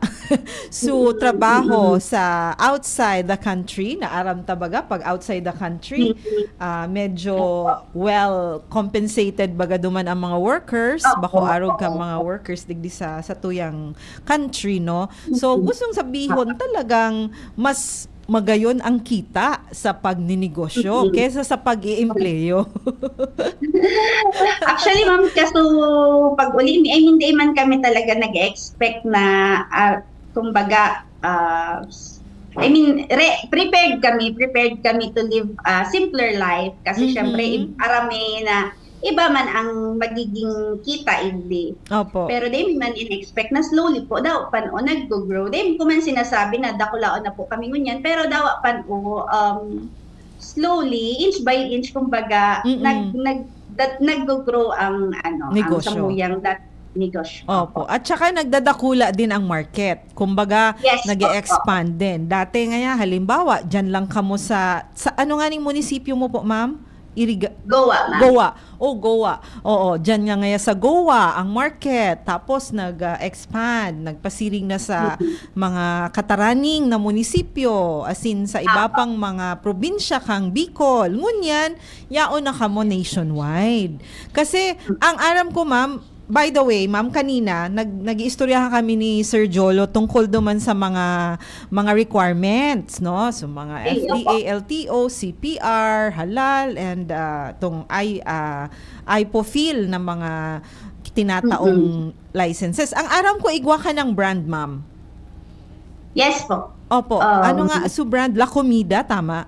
So, trabaho sa outside the country, na aram ta baga pag outside the country, ah, medyo well compensated baga duman ang mga workers, Opo, bako arog ka opo. Mga workers digdi sa sa tuyang country, no? So, gustong sabihon, talagang mas magayon ang kita sa pagninegosyo Mm-mm. kesa sa pag-iempleyo. Actually, ma'am, kaso pag uli, I mean, di man kami talaga nag-expect na, ah, kumbaga, ah, I mean, re- prepared kami, prepared kami to live a simpler life kasi Mhm. syempre, ib- arami na iba man ang magiging kita, hindi. Opo. Pero di man in-expect na slowly po daw pan o naggo-grow. Di ko man sinasabi na dakulaon na po kami ngunyan, pero daw pan o um, slowly, inch by inch, kumbaga, Mm-mm. nag, nag, that, naggo-grow ang ano, Negosyo. Ang samuyang that negosyo. Opo. At saka nagdadakula din ang market. Kumbaga, Yes, nag-expand din. Dati nga, halimbawa, dyan lang kamo sa, sa ano nga ning munisipyo mo po, ma'am? Iriga- Goa, ma'am. Goa. Oh, Goa. Oo, dyan nga ngaya sa Goa ang market. Tapos nag-expand, nagpasiring na sa mga kataraning na munisipyo, as in sa iba pang mga probinsya kang Bicol. Ngunyan, yaon na kamo nationwide. Kasi ang aram ko, ma'am, by the way, ma'am, kanina nag nag-iistoryahan kami ni Sir Jolo tungkol duman sa mga mga requirements, no? So mga Ay, F D A, L T O, C P R, halal, and ah, tong I ah, IPOFIL na mga tinataong licenses. Ang aram ko, igwa ka ng brand, ma'am. Yes po. Opo. Um, Ano nga su brand? La Comida, tama?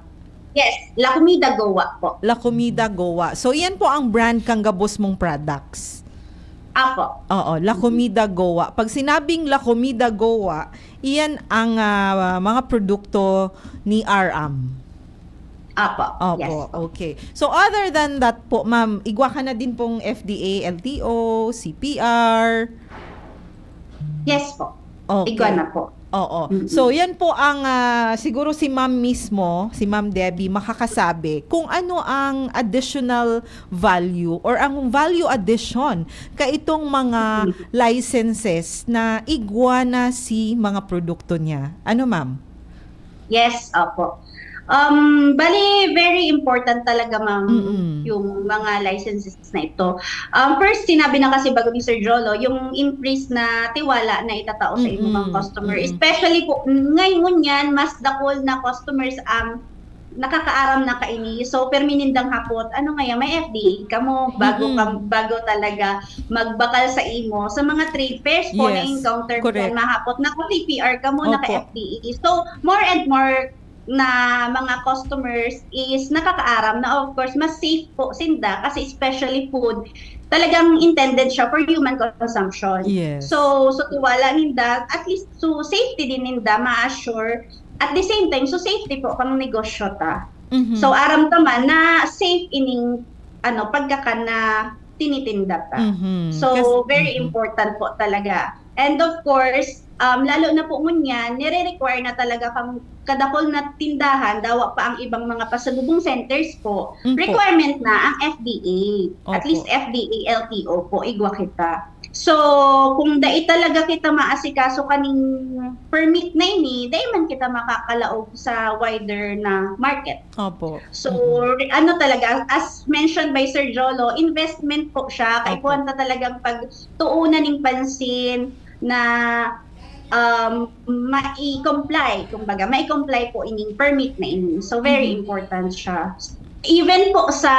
Yes, La Comida Goa po. La Comida Goa. So, iyan po ang brand kang gabos mong products. Apo. Oo, La Comida Goa. Pag sinabing La Comida Goa, iyan ang ah, mga produkto ni Aram. Apo. Opo, Yes po. Okay. So, other than that po, ma'am, igwa ka na din pong F D A, L T O, C P R. Yes po. Okay. Igwa na po. Oo. Mm-mm. So, yan po ang, ah, siguro si Ma'am mismo, si Ma'am Debbie, makakasabi kung ano ang additional value or ang value addition ka itong mga Mm. licenses na igwa na si mga produkto niya. Ano, ma'am? Yes, opo. Um, bali, very important talaga, ma'am, Mm-mm. yung mga licenses na ito. Um, first, sinabi na kasi bago ni Sir Jolo, yung increase na tiwala na itatao sa imong Mm-mm. mga customer. Mm-mm. Especially po, ngayon yan, mas dakul na customers ang nakakaaram na kaini. So, permi nindang hapot, ano nga yan, may F D A kamo, bago Mm-mm. ka, bago talaga magbakal sa imo. Sa mga trade fairs po, Yes, na-encounter ko correct. yan, mahapot, naka-C P R kamo, Opo. naka-F D A. So, more and more na mga customers is nakakaaram na, of course, mas safe po sinda kasi especially food, talagang intended siya for human consumption. Yes. So, so tiwala ninda, at least so safety din ninda, ma-assure. At the same time, so safety po kang negosyo ta. Mhm. So, aram ta man na safe ining, ano, pagkakan na tinitinda ta. Mhm. So, Kas-, very mhm. important po talaga. And of course, um, lalo na po ngunyan, nire-require na talaga kang kadakol na tindahan, dawa pa ang ibang mga pasalubong centers po, Mm po. requirement na ang F D A. At Opo. least F D A, L T O po, igwa kita. So, kung dai talaga kita maasikaso kaning permit na ini, dai man kita makakalaog sa wider na market. Opo. So, Mm-mm. re-, ano talaga, as mentioned by Sir Jolo, investment po siya. Opo. Kaipuhan ta talagang pagtuunan ning pansin na, um, mai-comply, kumbaga, mai-comply po ining permit na ini. So, very Mm-hmm. important siya. Even po sa,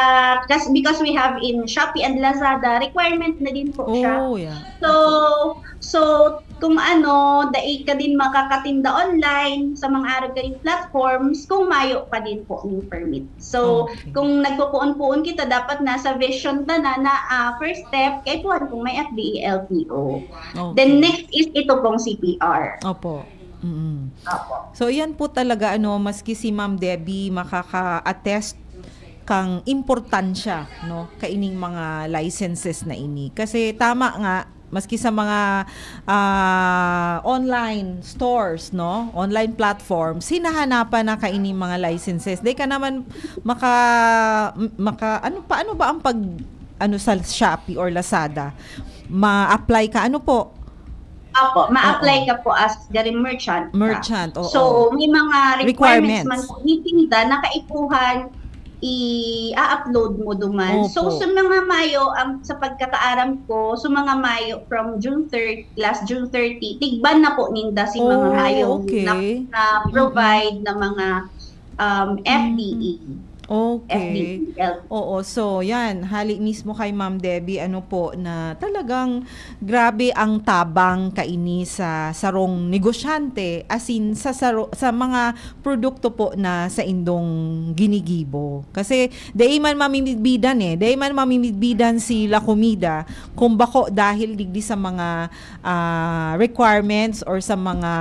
kas-, because we have in Shopee and Lazada, requirement na din po siya. Oh, yeah. So, so, kung ano, dai ka din makakatinda online sa mga arog kaning platforms kung mayo pa din po ning permit. So, Okay. kung nagpupuon-puon kita, dapat nasa vision ta na, na, ah, first step, kaipuhan kung may F D A, L T O. Okay. Then next is ito pong C P R. Opo. Mm. Opo. So, yan po talaga, ano, maski si Ma'am Debbie makaka-attest kang importansya, no, kaining mga licenses na ini. Kasi tama nga, maski sa mga, ah, online stores, no, online platforms, hinahanapan na kaining mga licenses. Di ka naman maka-, maka-, ano, paano ba ang pag, ano, sa Shopee or Lazada? Ma-apply ka, ano po? Opo, ma-apply Oo. ka po as gari merchant ka. Merchant, oo. So, may mga requirements Requirements. man po ni tinda na kaipuhan i-upload mo duman. So, Opo. sa mga mayo, ang, sa pagkakaaram ko, sa mga mayo from June thirty, last June thirty, tigban na po ninda si mga Oh, mayo okay. na, na Mm-mm. provide na mga, um, F D A. Mm. Okay. F D A. Oo, so yan, hali mismo kay Ma'am Debbie, ano po, na talagang grabe ang tabang kaini sa sarong negosyante, as in, sa saro-, sa mga produkto po na saindong ginigibo. Kasi dai man mamimidbidan eh, dai man mamimidbidan si La Comida kung bako dahil digdi sa mga, ah, requirements or sa mga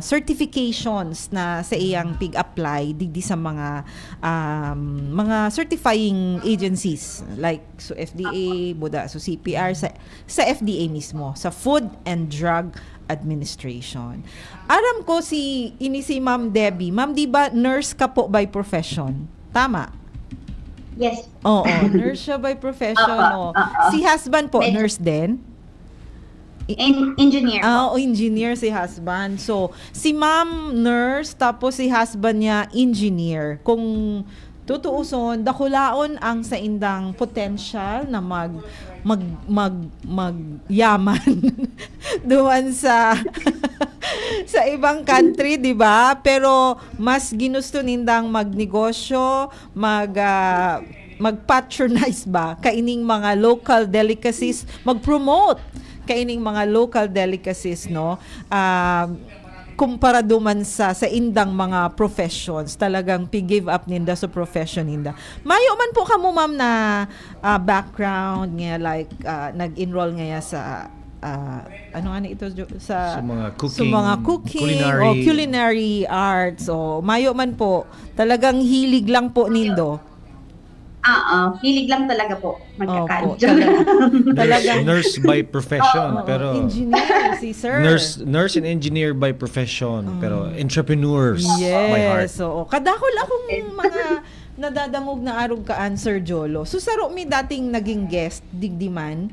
certifications na sa iyang pig-apply digdi sa mga, um, mga certifying agencies like so F D A, buda, so C P R, sa, sa F D A mismo, sa Food and Drug Administration. Aram ko si, ini si Ma'am Debbie. Ma'am, di ba nurse ka po by profession? Tama? Yes. Oo, nurse siya by profession, Opo, no? opo. Si husband po, Medyo nurse din? I- En-, engineer po. Ah, oh, engineer si husband. So, si ma'am nurse, tapos si husband niya engineer. Kung tutuuson, dakulaon ang saindang potential na mag-, mag-, mag-, magyaman duman sa, sa ibang country, di ba? Pero mas ginusto nindang magnegosyo, mag, ah, mag-patronize ba kaining mga local delicacies, mag-promote kaining mga local delicacies, no? Um, kumpara duman sa, sa indang mga professions, talagang pi-give up ninda sa profession ninda. Mayo man po kamo, ma'am, na, ah, background nga, like, ah, nag-enroll ngaya sa, ah, ano nga ni ito, Jo-, sa, Sa mga sa cooking, mga cooking, culinary. o culinary arts, o mayo man po, talagang hilig lang po nindo. Oo, hilig lang talaga po magka-CAD. Opo, talaga. Talagang Nurse by profession, Oo, pero engineer si sir. Nurse, nurse and engineer by profession, pero entrepreneurs by heart. Yes, oo. Kadakol akong mga nadadangog na arog kaan, Sir Jolo. So, saro mi dating naging guest, digdi man,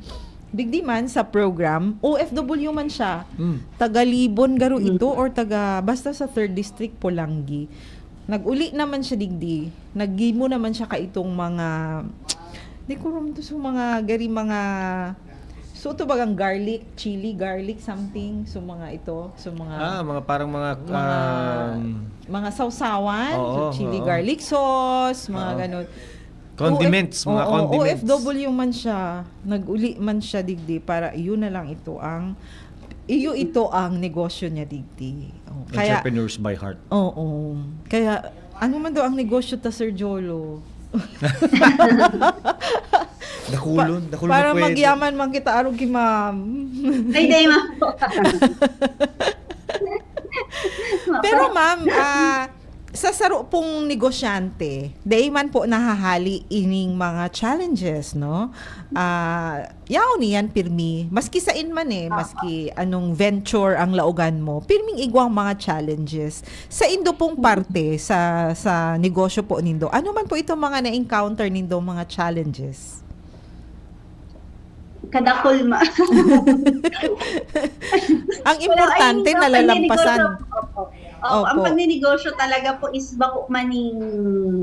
digdi man sa program, O F W man siya. Mm. Taga Libon garo ito or taga, basta sa third district, Polangui. Nag-uli naman siya digdi. Naggibo naman siya kaitong mga, di ko rin to, so mga gari, mga, so ito bagang garlic, chili, garlic, something. So mga ito, so mga Ah, mga parang mga, mga um, mga sawsawan, Oo, so chili oo. garlic sauce, mga Oo. ganun. Condiments, O F, mga oo, condiments. O F W man siya. Nag-uli man siya digdi para iyo na lang ito ang iyo ito ang negosyo niya digdi. Oh, kaya Entrepreneurs by heart. Oo. Kaya ano man daw ang negosyo ta, Sir Jolo? Dakulon, dakulon Para na pwede. Magyaman man kita arog ki ma'am. Ay, dahil ma- Pero ma'am, ah, sa saro pong negosyante, dai man po nahahali ining mga challenges, no? Ah, yaon niyan pirmi. Maski sain man eh, maski anong venture ang laogan mo, pirming igwang mga challenges. Sa indo pong parte, sa sa negosyo po nindo, ano man po itong mga na-encounter nindo mga challenges? Kadakol ma. Ang importante, Pero, ayun, nalalampasan. ang pagnenegosyo, opo. Oo, ang Opo. pagnenegosyo talaga po is bako maning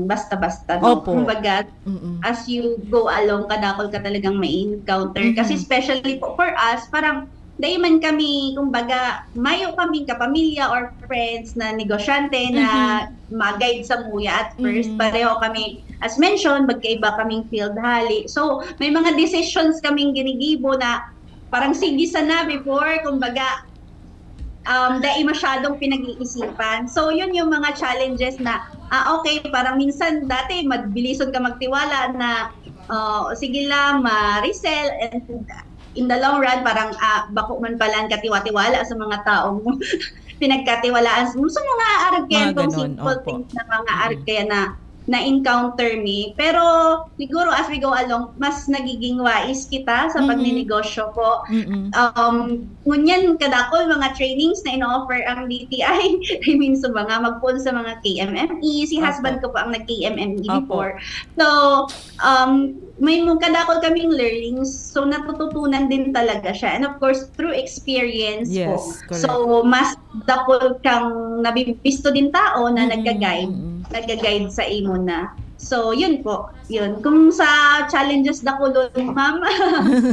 basta-basta, no? Opo. Kumbaga, Mm-mm. as you go along, kadakol ka talagang may encounter. Mhm. Kasi especially po for us, parang dahil man kami, kumbaga, mayo kaming kapamilya or friends na negosyante na mag-guide sa muya at first. Mhm. Pareho kami, as mentioned, magkaiba kaming field hali. So, may mga decisions kaming ginigibo na parang sige sana before, kumbaga, um, dai masyadong pinag-iisipan. So, yun yung mga challenges na, ah, okay, parang minsan dati mabilison ka magtiwala na, oh, sige lang, ma-resell, and in the long run, parang, ah, bako man pala ang katiwa-tiwala sa mga taong pinagkatiwalaan. So, mga arog kaya Mga itong ganon, simple opo. things na mga arog kaya na na-encounter me. Pero siguro as we go along, mas nagiging wais kita sa Mhm. pagninegosyo po. Mm-mm. Um, ngunyan, kadakol mga trainings na ino-offer ang D T I. I mean, sa mga magpoon sa mga K M M E. Si Opo. Husband ko po ang nag-K M M E Opo. before. So, um, may mga kadakol kaming learnings. So, natututunan din talaga siya. And of course, through experience po. Yes, correct. So, mas dakol kang nabibisto din tao na Mm-mm, nagga-guide, mm-mm. nagga-guide sa imo na. So, yun po. Yun. Kung sa challenges dakulon, ma'am,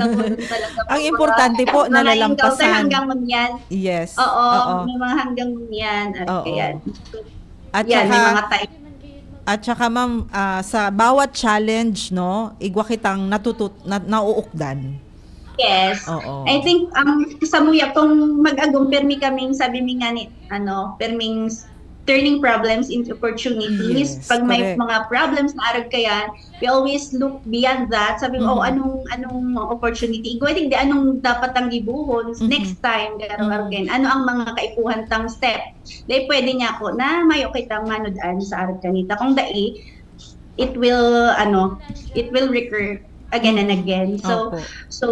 dakulon talaga. Ang importante po, Mga nalalampasan. encounter hanggang ngunyan. Yes. Oo, Oo. May mga hanggang ngunyan. At Oo. Kaya, At yan, may saka, mga time. at saka ma'am, ah, sa bawat challenge, no, igwa kitang natutut, na, nauukdan. Yes. Oo. I think, um, sa muya, kung mag-agom, permi kaming, sabi mi nga ni, ano, perming s- turning problems into opportunities. Yes, Pag may correct. mga problems na arog kayan, we always look beyond that. Sabi mo, Mhm. "Oh, anong, anong opportunity? Igwa, di, anong dapat ang gibuhon Mhm. next time?" Garo, Mhm. arog kayan. Ano ang mga kaipuhan tang step? Di, pwede niya ako na mayo kitang manudan sa arog kanita. Kung dai, it will, ano, it will recur again and again. So, Opo. so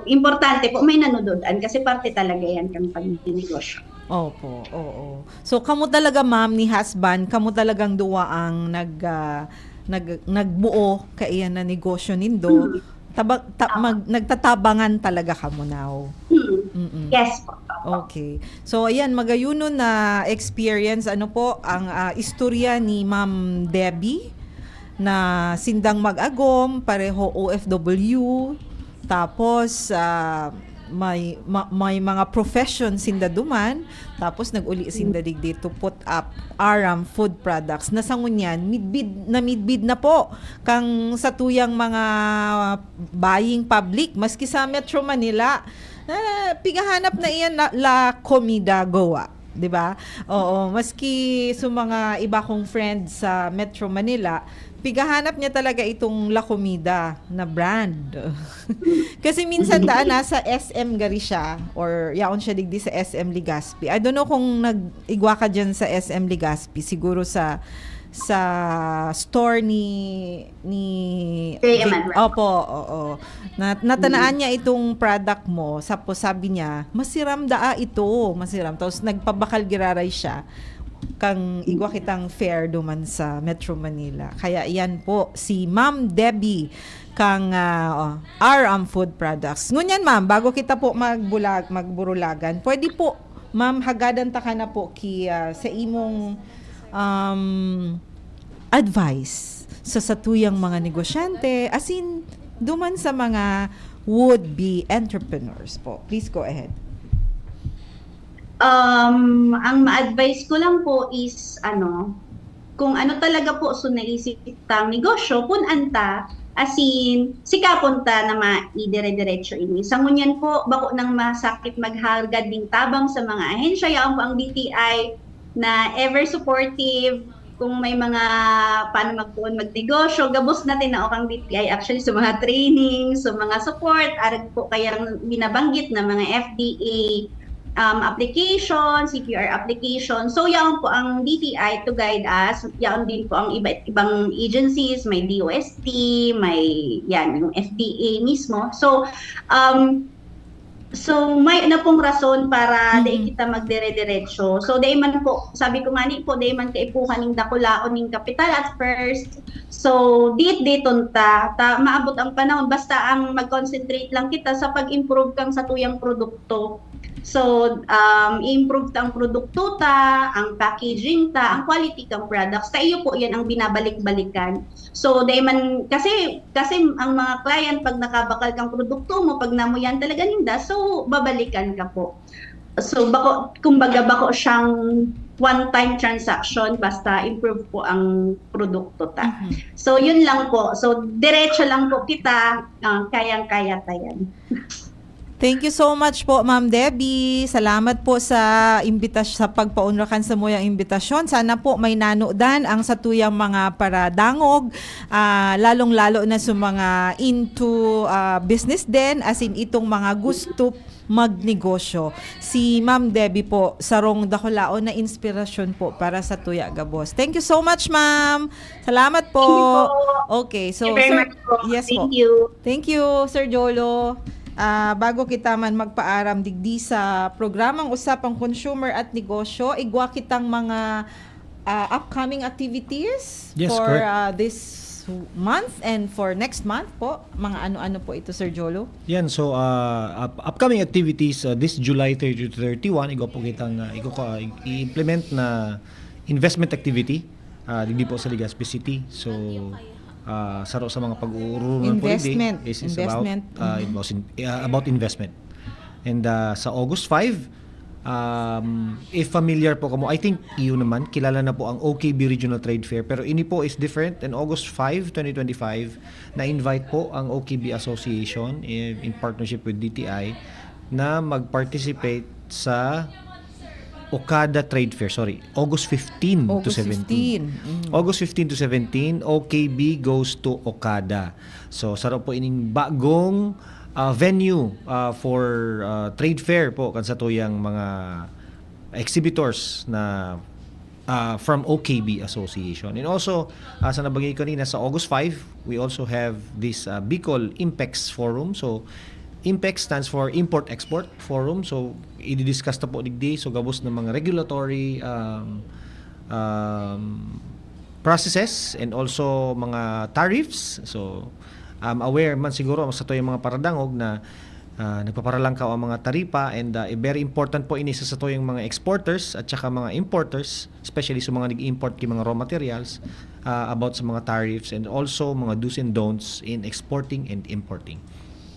importante po, may nanunudan kasi parte talaga yan kang pagninegosyo. Opo, oo. So, kamo talaga, ma'am, ni husband, kamo talagang duwa ang nag, ah, nag, nagbuo kaiyan na negosyo nindo. Mm. Taba, ta, mag, nagtatabangan talaga kamo now. Hmm. Mm-mm. Yes po. Okay. So, ayan, magayunon na experience. Ano po ang, ah, istorya ni Ma'am Debbie na sindang mag-agom, pareho O F W, tapos, ah, may, ma, may mga profession sinda duman, tapos nag-uli sinda digdi to put up Aram Food Products. Na sa ngunyan, midbid na midbid na po kang satuyang mga buying public, maski sa Metro Manila, ah, pigahanap na iyan na La Comida Goa, 'di ba? Oo, maski sa mga iba kong friends sa Metro Manila, pigahanap niya talaga itong La Comida na brand. Kasi minsan daan nasa S M gari siya or yaon siya digdi sa S M Legazpi. I don't know kung nag-igwa ka diyan sa S M Legazpi, siguro sa sa store ni ni J M N. Opo, oo. Na, natanaan niya itong product mo, tapos sabi niya, "Masiram daa ito, masiram." Tapos nagpabakal giraray siya kang igwa kitang fair duman sa Metro Manila. Kaya yan po, si Ma'am Debbie kang ah, R M Food Products. Ngunyan, ma'am, bago kita po magbulag, magburulagan, pwede po, ma'am, hagadan ta ka na po ki, ah, sa imong um, advice sa satuyang mga negosyante, as in, duman sa mga would-be entrepreneurs po. Please go ahead. Um, ang ma-advise ko lang po is, ano, kung ano talaga po so naisip tang negosyo, pun-an ta, as in, sikapon ta na maidire-diretso ini. Sa ngunyan po, bako nang masakit maghagad ning tabang sa mga ahensya, yaon po ang D T I na ever supportive, kung may mga paano magpoon magnegosyo, gabos na tinao kang D T I actually sa mga training, sa mga support, arag po kayang binabanggit na mga F D A um, application, C P R application. So, yaon po ang D T I to guide us. Yaon din po ang iba, ibang agencies, may D O S T, may yan, yung F D A mismo. So, um, so may na pong rason para Mhm. dai kita magdire-diretso. So, dai man po, sabi ko nga ni po, dai man kaipuhan ning dakulaon ning kapital at first. So, dit-diton ta, ta maabot ang panahon basta ang mag-concentrate lang kita sa pag-improve kang satuyang produkto. So, um, i-improve ta ang produkto ta, ang packaging ta, ang quality kang products. Ta iyo po yan ang binabalik-balikan. So, dai man, kasi, kasi ang mga client, pag nakabakal kang produkto mo, pag namuyan talaga ninda, so, babalikan ka po. So, bako, kumbaga, bako siyang one-time transaction, basta improve po ang produkto ta. Mhm. So, yun lang po. So, diretso lang po kita, ah, kayang-kaya ta yan. Thank you so much po, Ma'am Debbie. Salamat po sa imbitas-, sa pagpaunrakan sa muyang imbitasyon. Sana po may nanodan ang satuyang mga paradangog, ah, lalong-lalo na sa mga into, ah, business din, as in itong mga gusto magnegosyo. Si Ma'am Debbie po, sarong dakulaon na inspirasyon po para sa tuya gabos. Thank you so much, ma'am. Salamat po. Thank you po. Okay, so Thank you very sir, much po. yes Thank po. you. Thank you, Sir Jolo. Ah, bago kita man magpaaram digdi sa programang Usapang Consumer at Negosyo, igwa kitang mga ah, upcoming activities Yes, for correct. ah, this month and for next month po. Mga ano-ano po ito, Sir Jolo? Yan, so uh, up- upcoming activities uh, this July thirty to thirty-one, igwa po kitang uh, igwa ko, uh, i-implement na investment activity uh, digdi po sa Legazpi City. So uh, saro sa mga pag-uurungan po digdi Investment. is, is Investment. about uh, Mhm. about, in- uh, about investment. And uh, sa August five, um, if familiar po kamo, I think iyo naman, kilala na po ang O K B Regional Trade Fair. Pero ini po is different. And August five, twenty twenty-five, na-invite po ang O K B Association in, in partnership with D T I na mag-participate sa Okada Trade Fair. Sorry, August fifteen to August seventeen. fifteen. Mm. August fifteen to seventeen, O K B goes to Okada. So, saro po ining bagong ah, venue ah, for ah, trade fair po kan satuyang mga exhibitors na ah, from O K B Association. And also, ah, sa nabanggit kanina, sa August five, we also have this ah, Bicol Impex Forum. So, Impex stands for Import-Export Forum. So, i-discuss ta po digdi. So, gabos na mga regulatory um, um, processes and also mga tariffs. So, um, aware man siguro ang satuyang mga paradangog na ah, nagpaparalangkaw ang mga taripa, and ah, very important po ini sa satuyang mga exporters at saka mga importers, especially sa mga nag-import ki mga raw materials, ah, about sa mga tariffs and also mga do's and don'ts in exporting and importing.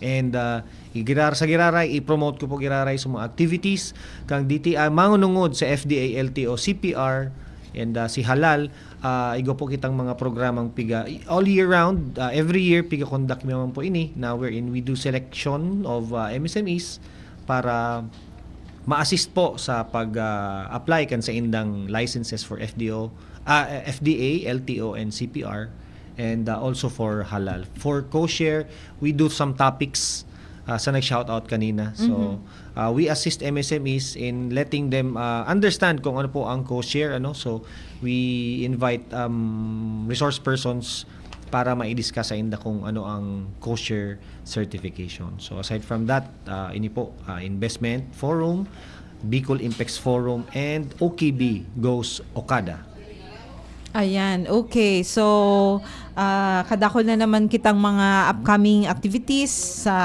And ah, igirar sa giraray, i-promote ko po giraray sa mga activities kang D T I mangunungod sa F D A, L T O, C P R, and ah, si Halal. Ah, igwa po kitang mga programang piga all year round, ah, every year piga-conduct mi naman po ini, na wherein we do selection of ah, M S M Es para ma-assist po sa pag ah, apply kan sa indang licenses for F D O, ah, F D A, L T O, and C P R, and ah, also for halal. For kosher, we do some topics ah, sa nag-shoutout kanina. So, ah, we assist M S M Es in letting them, ah, understand kung ano po ang co-share, ano. So, we invite, um, resource persons para mai-discuss sa inda kung ano ang co-share certification. So, aside from that, ah, ini po, ah, Investment Forum, Bicol Impex Forum, and O K B Goes Okada. Ayan, okay. So, ah, kadakol na naman kitang mga upcoming activities sa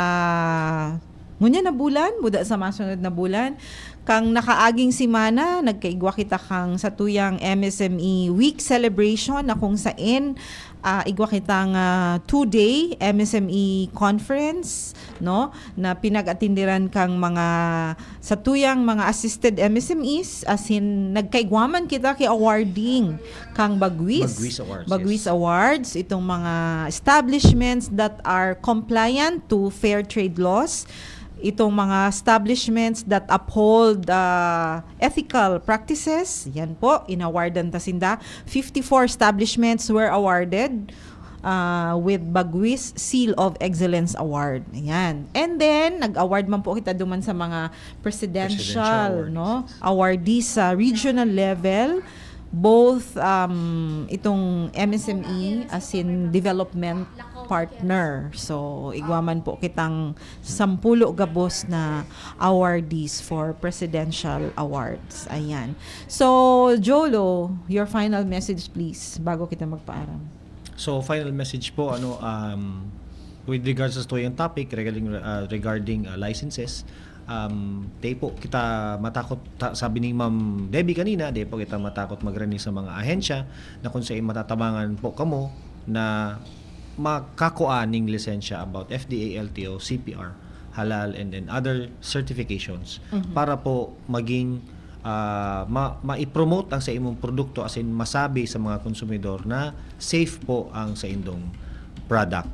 ngunyan na bulan, buda sa masunod na bulan. Kang nakaaging semana, nagkaigwa kita kang satuyang M S M E Week celebration na kung sain, ah, igwa kitang, ah, two-day M S M E conference, no, na pinag-atindiran kang mga satuyang mga assisted M S M Es, as in, nagkaigwa man kita ki awarding kang Bagwis. Bagwis Awards, Bagwis yes. Awards, itong mga establishments that are compliant to fair trade laws, itong mga establishments that uphold, ah, ethical practices, yan po, inawardan ta sinda. Fifty-four establishments were awarded, ah, with Bagwis Seal of Excellence Award. Ayan. And then, nag-award man po kita duman sa mga presidential, Presidential award, no? Yes. Awardees sa regional level, both, um, itong M S M E, as in development partner. So, igwa man po kitang sampulo gabos na awardees for presidential awards. Ayan. So, Jolo, your final message, please, bago kita magpaaram. So, final message po, ano, um, with regards sa tuyang topic regarding, uh, regarding, uh, licenses, um, di po kita matakot, ta-, sabi ni Ma'am Debbie kanina, di po kita matakot magrani sa mga ahensya na kung saan matatabangan po kamo na makakua ning lisensya about F D A, L T O, C P R, halal, and then other certifications Mhm. para po maging, ah, ma-, ma-promote ang sa imong produkto, as in masabi sa mga konsumidor na safe po ang sa indong product.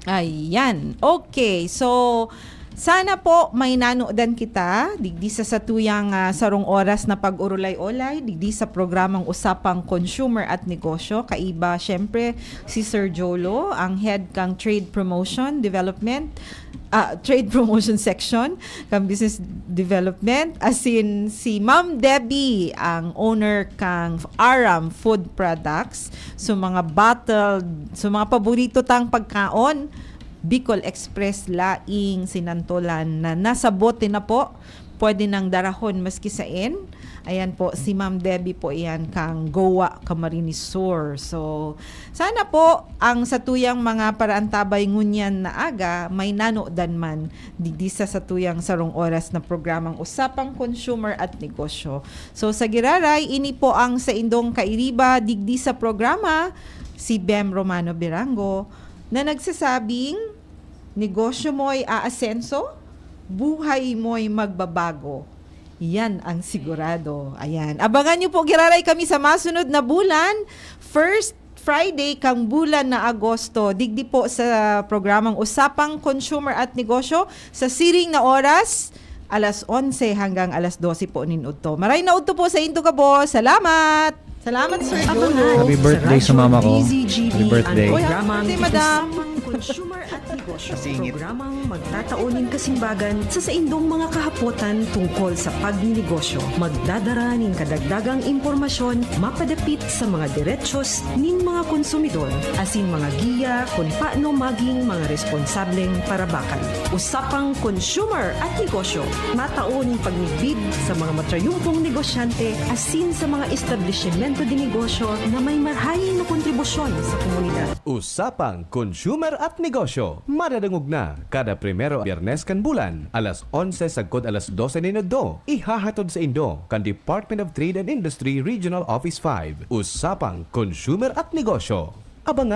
Ayan. Okay. So, sana po may nanodan kita digdi sa satuyang, ah, sarong oras na pag-urulay-olay, digdi sa programang Usapang Consumer at Negosyo. Kaiba, syempre, si Sir Jolo, ang head kang Trade Promotion Development, ah, Trade Promotion Section kang Business Development. Asin si Ma'am Debbie, ang owner kang Aram Food Products. So, mga bottled, so, mga paborito tang pagkaon, Bicol Express laing sinantolan na nasa bote na po. Pwede nang darahon maski sain. Ayan po, si Ma'am Debbie po iyan kang Goa, Camarines Sur. So, sana po ang satuyang mga paraantabay ngunyan na aga may nanodan man digdi sa satuyang sarong oras na programang Usapang Consumer at Negosyo. So, sa giraray, ini po ang saindong kairiba digdi sa programa, si Bem Romano Birango, na nagsasabing, "Negosyo mo'y aasenso, buhay mo'y magbabago. Yan ang sigurado." Ayan. Abangan niyo po, giraray kami sa masunod na bulan, first Friday kang bulan na Agosto, digdi po sa programang Usapang Consumer at Negosyo, sa siring na oras, alas onse hanggang alas dose po nin udto. Maray na udto po sa inyo gabos. Salamat! Salamat, Sir Jolo. Happy birthday sa mama ko. Happy birthday. Uy, happy birthday, madam. Usapang Consumer at Negosyo. Kasingit. Programang magtatao nin kasimbagan sa saindong mga kahapotan tungkol sa pagninegosyo. Magdadara nin kadagdagang impormasyon mapadapit sa mga derechos nin mga konsumidor, asin mga giya kun paano maging mga responsableng parabakan. Usapang Consumer at Negosyo. Matao nin pagmidbid sa mga matrayumpong negosyante asin sa mga establisimento de negosyo na may marahay na kontribusyon sa komunidad. Usapang Consumer at Negosyo. Madadangog na kada primero Biyernes kan bulan, alas onse sagkod alas dose nin udto. Ihahatod sa indo kan Department of Trade and Industry Regional Office five. Usapang Consumer at Negosyo. Abangan